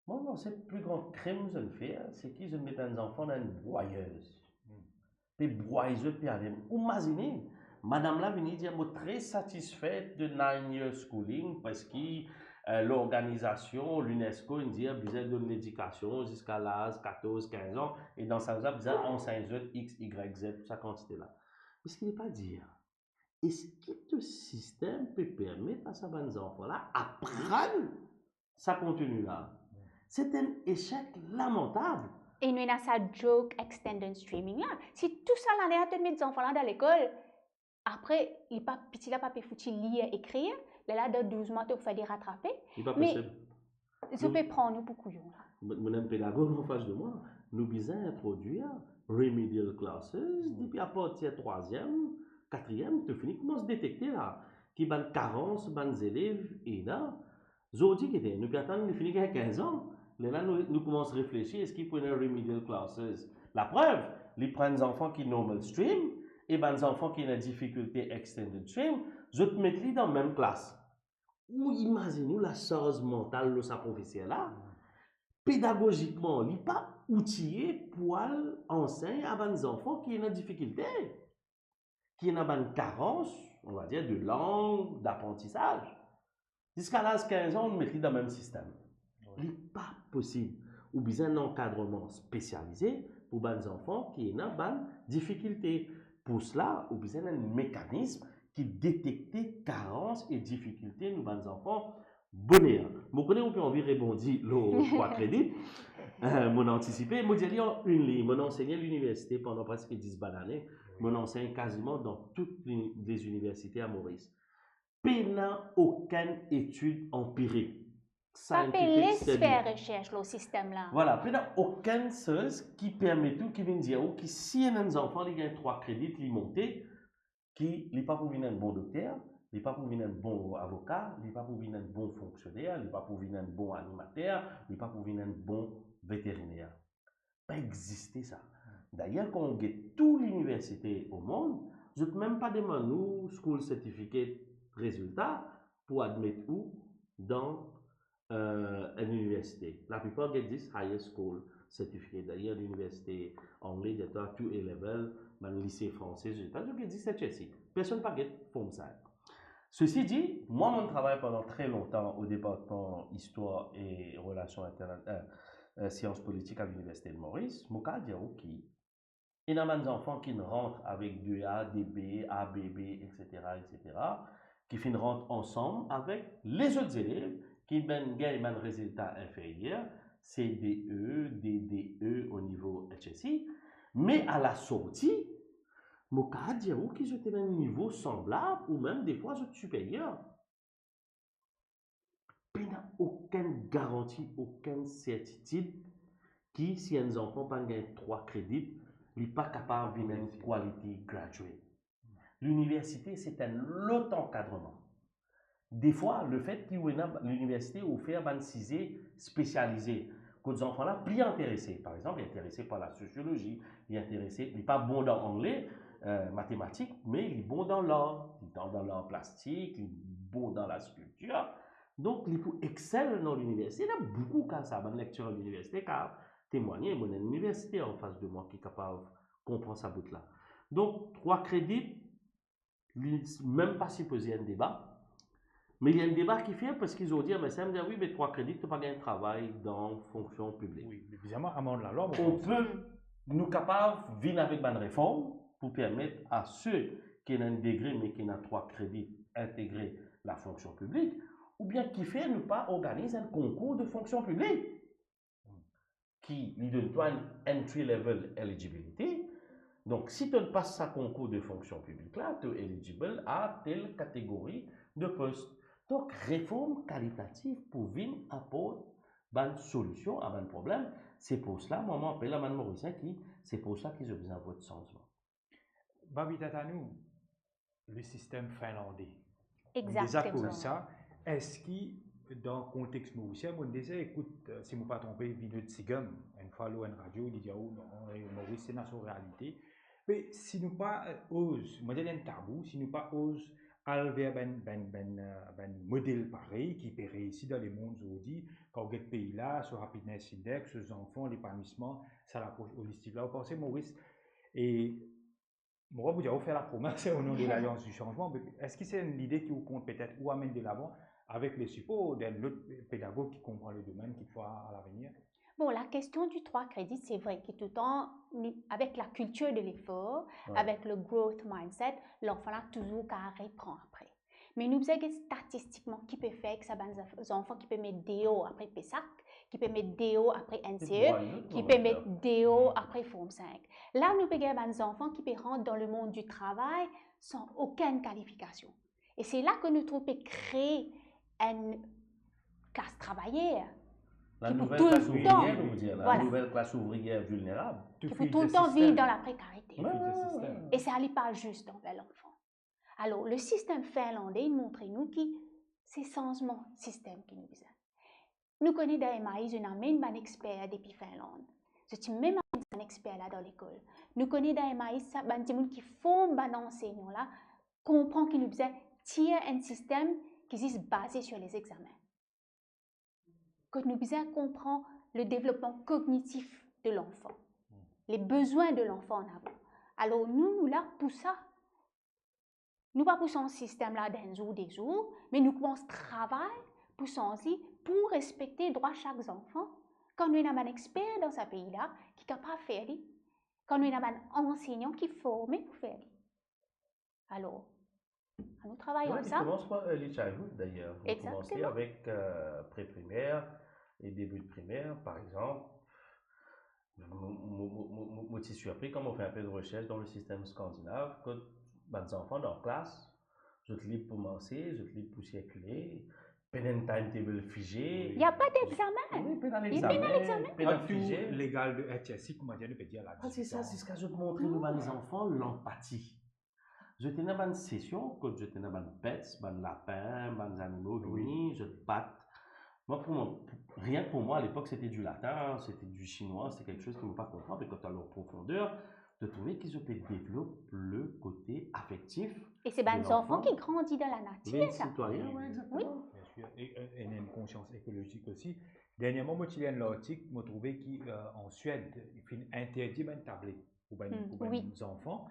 Mwa, mwa, se pli gran krim zot fer, se ki zot met enn zanfan dan enn broyeuse. Pe brway zot, pe ale. Ou mazine, madam la vini dir, mo tre satisfe de nine years schooling, parski, euh, lorganizasion, l'UNESCO, inn dir bizin donn ledikasion ziska laz katorz, kinz an, e dan sa, sa bizin ansegn zot X, Y, Z, tou sa kantite la. Me seki li pa dir, eski to sistem pe permet a sa bann zanfan la aprann sa konteni la? Se enn esek lamantab. E nou ena sa joke extended streaming la. Si tou sa lane la to met zanfan la dan lekol, apre, li pa, piti la pa pe fouti lir, ekrir, lerla dan douz mwa to fer li ratrape, Li pa Me- posib. zot pe pran nou pou kouyon la. Mo, mo ena enn pedagog anfas de mwa. Nou bizin introdwir remedial classes depi apartir trwaziem, katriem, to fini koumans detekte la ki bann karans bann zelev ena. Zordi, gete, nou pe atann li fini gagn kinz an. Lerla nou, nou koumans reflesi, eski pou ena remedial classes? Laprev, li pran zanfan ki normal stream e bann zanfan ki ena difikilte extended stream, zot met li dan mem klas. Ou imazinn ou lasarz mantal lor sa profeser la? Pedagozikman, li pa outiye pou al ansegn a bann zanfan ki ena difikilte, ki ena bann karans, on va dire, de langue, d'apprentissage. Ziska laz kinz an, ou met li dan mem sistem. Li pa posib. Ou bizin enn ankadreman spesialize pou bann zanfan ki ena bann difikilte. Pou sela, ou bizin enn mekanism ki detekte karans e difikilte nou bann zanfan boner. Mo kone ou pe anvi rebondi lor trwa kredit, euh, mo antisipe, mo dir li an enn linn, mo ansegn liniversite pandan preske dis bann ane, mo ansegn kaziman dan tou li, leziniversite a Moris. Pena okenn etid anpirik, Pa pe scientific les study. Fer resers lor sistem la. Vwala, pena okenn soz ki permet ou, ki vinn dir ou ki si enn zanfan li gagn trwa kredit, li monte, ki li pa pou vinn enn bon dokter, li pa pou vinn enn bon avoka, li pa pou vinn enn bon fonksioner, li pa pou vinn enn bon animater, li pa pou vinn enn bon veteriner. Pa existe sa. Dayer, kan ou get tou liniversite omond, zot mem pa demann ou school certificate rezilta pou admet ou dan, euh, enn liniversite. Laplipar get zis higher school certificate. Dayer, liniversite angle, dir twa tou A level, bann lise franse, zot get zis HSC. Personn pa get Form five. Ceci dit, mwa, mo'nn travay pandan tre lontan o Departman Istwar e Relasion Interna-, euh, euh, Sians Politik a Liniversite de Moris. Mo kapav dir ou ki ena bann zanfan ki rant avek de A, de B, A B B, et cetera, et cetera, ki finn rant ansam avek lezot zelev ki bann gagn bann rezilta inferyer, C D E, D D E o nivo HSC, me a lasorti, mo kapav dir ou ki zot ena enn nivo sanblab ou mem defwa zot siperyer. Pena okenn garanti, okenn sertitid ki si enn zanfan pa gagn trwa kredit, li pa kapav vinn enn quality graduate. Liniversite, se enn lot ankadreman. Defwa, lefet ki ou ena liniversite ofer bann size spesialize, kot zanfan la pli interese, par exanp, li interese par lasosiolozi, li interese, li pa bon dan angle, eh, matematik, me li bon dan lar, li dan, dan lar plastik, li bon dan laskiltir. Donk, li pou excel dan liniversite. Ena boukou ka sa, bann lektirer liniversite ka temwagne, mo ena enn liniversite anfas de mwa ki kapav konpran sa bout la. Donk, trwa kredit, li mem pa sipoze enn deba, me li enn deba ki fer, parski zordi, M S M dir, wi, me trwa kredit, to pa gagn travay dan fonksion piblik. Wi, me bizarman, amand lalwa, mo On pans. Pe, nou kapav vinn avek bann reform pou permet a se ki ena enn degre, me ki ena trwa kredit, integre lafonksion piblik, oubien kifer nou pa organiz enn konkour de fonksion piblik ki li donn twa enn entry level eligibility. Donk, si to pas sa konkour de fonksion piblik la, to eligible a tel kategori de post. Donk, reform kalitatif pou vinn aport bann solision a bann problem. Se pou sela, mwa, mo apel bann Morisien ki, se pou sa ki zot bizin vot sanzman. Babita Tanou, le sistem finlande. Exactement. Deza koz sa, eski dan kontex morisien, mo deza ekout, eh, si mo pa tronpe, Vinod Sigam, enn fwa lor enn radio, li dir, "Oh non, eh, Moris, se ena so realite." Me si nou pa, eh, oz, mo dir enn tabou, si nou pa oz al ver bann, bann, bann, eh, bann model parey ki pe reisi dan lemond zordi, kan ou get pei la, so happiness index, so zanfan, lepanouisman, sa lapros olistik la, ou panse, Moris, e mo pa pou dir ou fer lapromes o non de Lalians di Sanzman, me eski se enn lide ki ou kont petet ou amenn delavan avek le sipor d'enn lot pedagog ki konpran le domenn, kitfwa a lavenir? Bon, la question du trwa kredit, c'est vrai que tout le temps, ni-, avec la culture de l'effort, Ouais. avec le growth mindset, l'enfant la touzour kapav repran apre. Me nou bizin get statistikman ki pe fer ki sa bann zaf-, zanfan ki pe met D O apre PESAC, ki pe met D O apre N C E, ki pe met D O apre Form cinq. La, nou pe gagn bann zanfan ki pe rant dan lemond di travay san okenn kalifikasion. E se la ke nou trouv pe kree enn klas travayer ki pou touletan, la nouvelle classe ouvrière vulnérable. Ki pou touletan viv dan laprekarite. Ouais, ouais, ouais. E sa, li pa zis anver lanfan. Alor, le sistem finlande, li montre nou ki se sanzman sistem ki nou bizin. Nou kone dan M I S, zot inn amenn bann exper depi Finland. Zot ti mem amenn bann exper la dan lekol. Nou kone dan M I S, sa bann dimoun ki form bann ansegnan la, konpran ki nou bizin tir enn sistem ki zis baze sur les examens. Kot nou bizin konpran le devlopman kognitif de lanfan, le bezwin de lanfan an avan. Alor nou, nou la pou sa. Nou pa pou sanz sistem la dan enn zour, de zour, me nou koumans travay pou sanz li, pou respekte drwa sak zanfan. Kan nou ena bann exper dan sa pei la ki kapav fer li, kan nou ena bann ansegnan ki forme pou fer li. Alor, anou travay ansam. Ouais, li koumans par early childhood, d'ailleurs. Exactement. Li koumans avek, euh, pre-primaire et début de primaire, par exemple. Mo, mo, mo, mo, mo, mo ti sirpri kan mo fer inpe de resers dan le sistem skandinav, kot bann zanfan dan klas, zot lib pou marse, zot lib pou sirkile, pena enn timetable fize. Il y a pas d'examen. Wi, pena lexamen, pena fize. An tou legal de H S C, kouma dir, nou pe dir la, ah, se sa, dizuit an. Ziska zot montre nou bann zanfan lanpati. Zot ena bann sesion kot zot ena bann pets, bann lapin, bann zanimo vini, zot bat. Mwa, pou mwa, rien que pour moi, à l'époque, c'était du latin, c'était du chinois, c'était quelque chose ki mo pa konpran, me kan to al an profonder, to trouve ki zot pe devlop le kote afektif de lanfan. E se bann zanfan ki grandi dan lanatir, sa. Sitwayin, ouais, exactement. Wi. Bien sûr. E, e, e ena enn konsians ekolozik osi. Dernièrman, mo ti lir enn lartik, mo trouve ki, euh, an Swed, li finn interdir bann tablet pou bann, pou bann zanfan,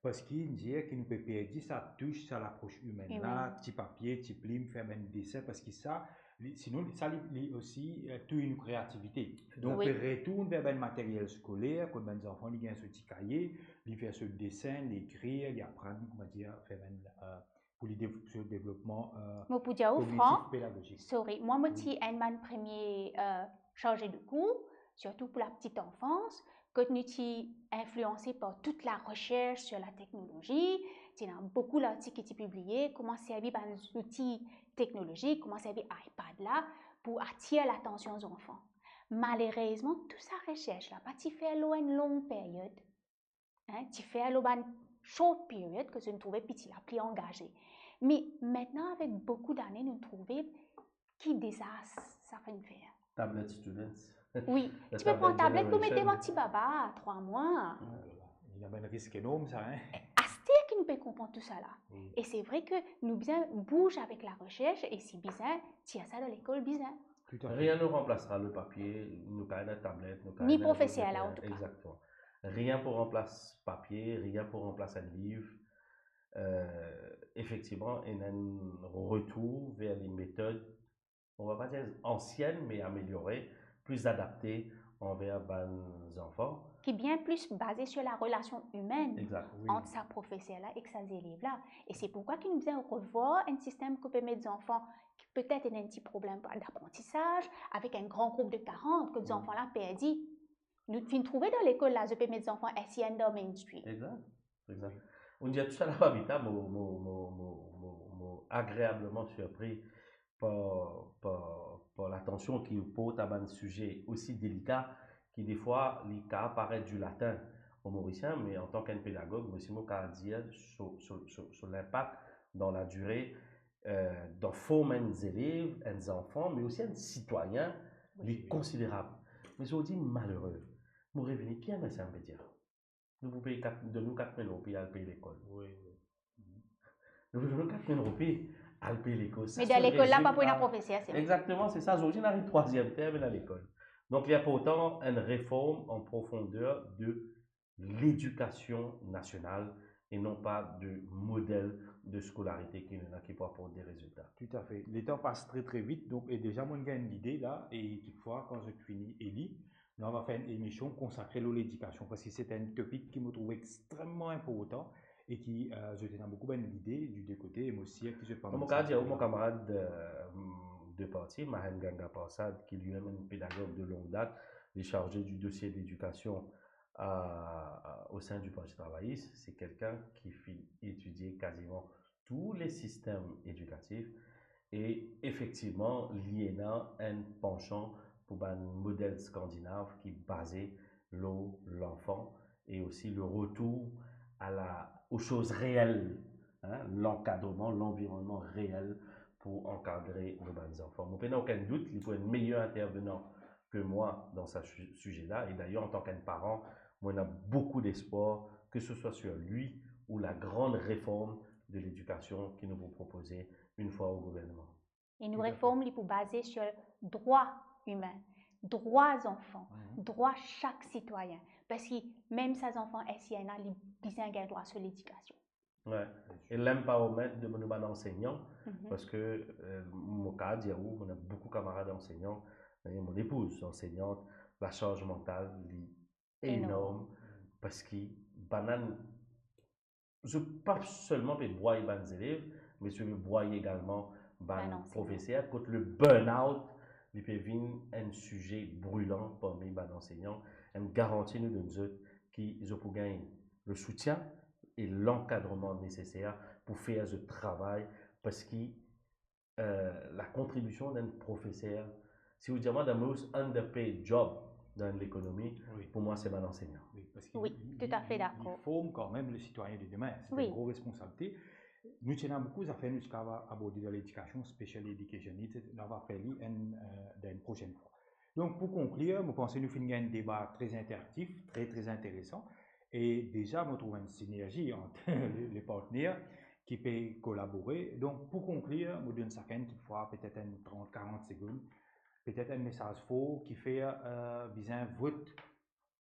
parski li dir ki nou pe perdi sa tous, sa lapros imenn la, ti papie, ti plim, fer bann desin, parski sa, li, sinon, sa, li, li osi, euh, touy nou kreativite. Donk, pe retourn ver bann materiel skoler, kot bann zanfan, li gagn so ti kaye, li fer so desin, li ekrir, li aprann, kouma dir, fer bann, euh, pou li dev-, so devlopman, euh, kognitif, pedagogik. Mo pou dir ou fran, sorry, mwa, mo ti enn bann premie, euh, sarze de kour, sirtou pou la petite enfance, kot nou ti inflianse par tout la resers sur la teknolozi, ti ena boukou lartik ki ti pibliye, kouma servi bann zouti teknolozik, kouma servi iPad la pou atir latansion zanfan. Malerezman, tou sa resers la pa ti fer lor enn long peryod. Hein, ti fer lor bann short period ke zot trouve piti la pli angaze. Me aster, avek boukou dane, nou trouve ki dezas sa finn fer. Tablet students. Wi, ti pe pran tablet pou met devan ti baba trwa mwa. Li ena bann risk enorm sa, hein. Aster ki nou pe konpran tou sa la. E se vre ke nou bizin bouze avek laresers e si bizin, tir sa dan lekol bizin. Rien ne remplacera le papier, nou kapav ena tablet, nou kapav ena lekol, an tou ka. Exactement. Rien pou ranplas papie, rien pou ranplas enn liv. Euh, efektivman, ena enn retour ver les méthodes, on va pas dire anciennes, mais améliorées, plus adaptées envers bann zanfan. Ki bien plis baze sur la relasion imenn ant sa profeser la ek sa zelev la. E se poukwa ki nou bizin revwar enn sistem ki pe met zanfan ki petet ena enn ti problem daprantisaz, avek enn gran group de paran, ki zanfan la perdi. Nou finn trouve dan lekol la, zot pe met zanfan S E N dan mainstream. Exact, exact. Ou dir tou sa la, Babita, mo, mo, mo agreableman sirpri par, par, par latansion ki ou port a bann size osi delika ki defwa li kapav paret dilatin o Morisien, me antan ki enn pedagog, mo osi mo kapav dir so, so, so, so linpak dan ladire, euh, dan form enn zelev, enn zanfan, me osi enn sitwayin, li konsiderab. Me zordi malere, mo revini, ki enn mesi pe dir, nou pou pey kat, donn nou kat mil roupi al pey lekol. Wi, wi. Nou pou donn nou kat mil roupi al pey lekol. Me dan lekol la, pa pou ena profeser, se... Exactement, c'est ça. Zordi nou ariv trwaziem term dan lekol. Donc, il est important une réforme en profondeur de l'éducation nationale et non pas de modèle de scolarité ki nou ena ki pou aport de rezilta. Toutafe. Letan pas tre, tre vit, donk, e deza, mo gagn lide la, e kikfwa, kan zot fini eli, nou ava fer enn emision konsakre lor ledikasion, parski se enn topik ki mo trouv extrememan inportan e ki, euh, zot ena boukou bann lide di de kote, e mo sir ki zot pa... Mo kapav dir, mo kamarad, euh, de parti, Mahen Ganga Prasad, ki li-mem enn pedagog de longue date, li sarze di dosie ledikasion a, a, au sein du Parti Travayis, se kelkenn ki finn etidie kaziman tou le sistem edikatif e efektivman, li ena enn pansan pou bann model skandinav ki baze lor lanfan e osi le retour à la, aux choses réelles, hein, l'encadrement, l'environnement réel pou ankadre nou bann zanfan. Mo pena okenn dout, li pou enn meyer intervenan ke mwa dan sa si-, size la. E dayer, antan ki enn paran, mo ena boukou lespwar, ke se swa sur li ou la gran reform de ledikasion ki nou pou propoze enn fwa o gouvernman. E nou reform, li pou baze sur drwa imin, drwa zanfan, drwa sak sitwayin. Parski mem sa zanfan S E N la, li bizin gagn drwa so ledikasion. Wi. E l'empowerment de nou bann ansegnan, parski, euh, mo kapav dir ou, mo ena boukou kamarad ansegnan, mo lepouz ansegnant, lasarz mantal li enorm, parski bann, zot pa selman pe bway bann zelev, me zot pe bway egalman bann profeser, kot le burn-out, li pe vinn enn size brilan parmi bann ansegnan. Enn garanti nou donn zot ki zot pou gagn le soutien e lankadreman neseser pou fer zot travay, parski, euh, la kontribision d'enn profeser, si ou dir mwa, the most underpaid job dan lekonomi, pou mwa, se bann ansegnan. Wi, parski li, li, li form kanmem le sitwayin de demin. Se enn gro responsabilite. Nou ti ena boukou zafer nou ti kapav aborde dan ledikasion, special education, etsetera. Nou ava fer li enn, euh, dan enn prosenn fwa. Donk, pou konklir, mo panse nou finn gagn enn deba tre interaktif, tre, tre interesan. E deza, mo trouv enn sinerzi ant le, le partner ki pe kolabore. Donk, pou konklir, mo donn sakenn kikfwa petet enn trant, karant segonn, petet enn mesaz for ki fer, euh, bizin vot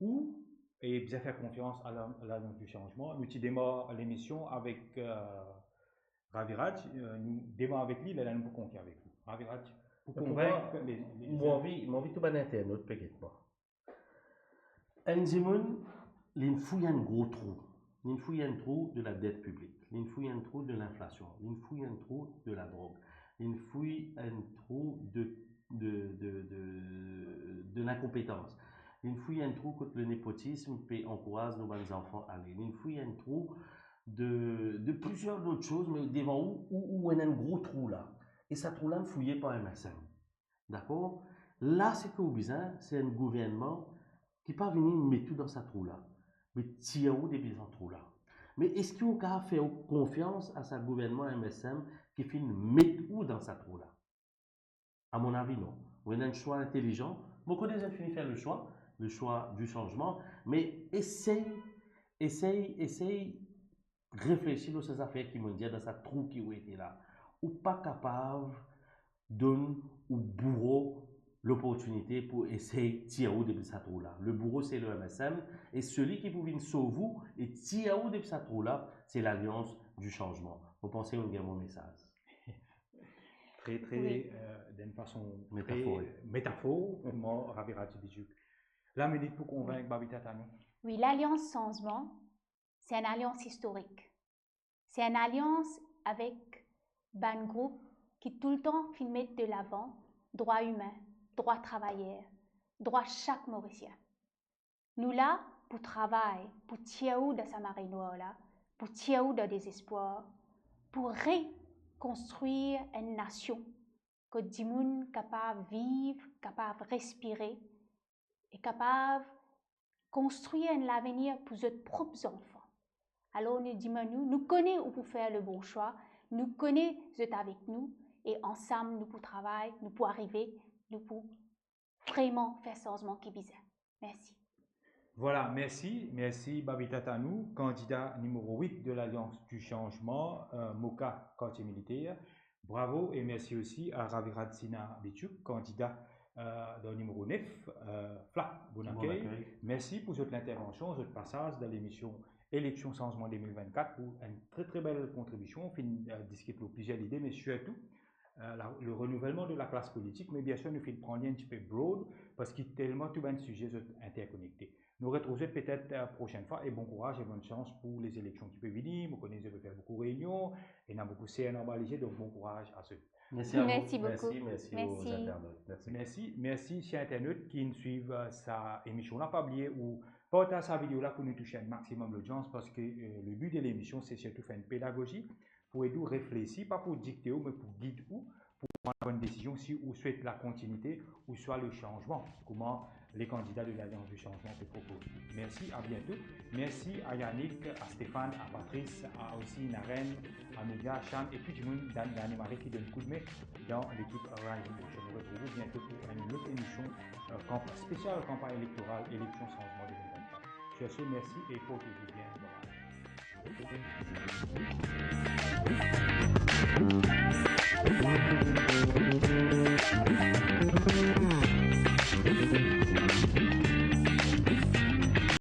ou e bizin fer konfians a la, a Lannons du Changement. Nou ti demar lemision avek, euh, Raviraj, euh, nou demar avek li, lerla nou pou konklir avek li. Raviraj, pou konvink le, le... Mo anvi, mo anvi tou bann internat pe get mwa. Enn dimoun, li fouy enn gro trou. Li fouy enn trou de la dette publique. Li fouy enn trou de l'inflation. Li fouy enn trou de la drogue. Li fouy enn trou de, de, de, de, de l'incompétence. Li fouy enn trou kot le népotisme pe ankouraz nou bann zanfan ale. Li fouy enn trou de, de plizier lot soz, me devan ou, ou, ou ena enn gro trou la. E sa trou la, fouye par M S M. Dakor? La, seki ou bizin, se enn gouvernman ki pa vini met ou dan sa trou la, me tir ou depi sa trou la. Me eski ou kapav fer ou konfians a sa gouvernman M S M ki finn met ou dan sa trou la? A mon avi, non. Ou ena enn swa intelizan. Mo kone zot finn fer le swa, le swa di sanzman, me esey, esey, esey reflesi lor sa zafer ki mo dir dan sa trou ki ou ete la. Ou pa kapav donn ou bouro loportinite pou esey tir ou depi sa trou la. Le bouro se le M S M, e seli ki pou vinn sov ou e tir ou depi sa trou la, se Lalians di Sanzman. Mo panse ou gagn mo mesaz. Tre, tre, Wi. euh, d'une façon Métaphorique. Très métaphore, kouma Ravi Rad ti dir. La minit pou konvink Babita Tanou. Wi, Lalians Sanzman, se enn alians istorik. Se enn alians avek bann group ki toultan finn met de lavan drwa imin, drwa travayer, drwa sak Morisien. Nou la pou travay, pou tir ou dan sa mare nwar la, pou tir ou dan dezespwar, pou rekonstrir enn nasion kot dimoun kapav viv, kapav respire e kapav konstrir enn lavenir pou zot prop zanfan. Alor nou dimann ou, nou kone ou pou fer le bon swa, nou kone zot avek nou e ansam nou pou travay, nou pou arive, nou pou vreman fer sanzman ki bizin. Mersi. Voilà, mersi, mersi Babita Tanou, kandida nimero wit de Lalians di Sanzman, euh, Moka, Kartie Militer. Bravo e mersi osi a Ravi Rad Sina Bichouk, kandida, euh, dan nimero nef, euh, Fla, bon Bon akey. Akey. Mersi pou zot lintervansion, zot pasaz dan lemision Eleksion Sanzman de mil vennkat pou enn tre, tre bel kontribision. Finn, euh, diskit lor plizier lide, me sirtou, euh, la, le renouvellement de la classe politique, me biensir nou finn pran li enn tipe broad, parski telman tou bann size zot interkonekte. Nou retrouv zot petet, euh, prosenn fwa, e bon kouraz e bonn sans pou lezeleksion ki pe vini. Mo kone zot pe fer boukou reynion, ena boukou sern anba lizie, donk bon kouraz a zot. Mersi a Mersi vou. Mersi, boukou. Mersi, mersi Mersi. Aux internautes. Mersi. Mersi, mersi sir internat ki finn swiv, euh, sa emision la. Pa bliye ou partaz sa video la pou nou touche enn maximum lodians, parski, euh, le bi de lemision se sirtou fer enn pedagozi pou ed ou reflesi, pa pou dikte ou, me pou gid ou pou pran bonn desizion si ou swet la kontinite ouswa le sanzman, kouma le kandida de Lalians di Sanzman pe propoze. Mersi, a biento. Mersi a Yannick, a Stéphane, a Patrice, a osi Naren, a Media, Shan e tou dimoun dan, dan Dani Marie ki donn koudme dan lekip Rising Nation. Nou retrouv ou biento pou enn lot emision, euh, kanp-, spesial kanpagn elektoral, Eleksion Sanzman de mil vennkat. Sur ce, mersi e portez-vous bien. Bye bye.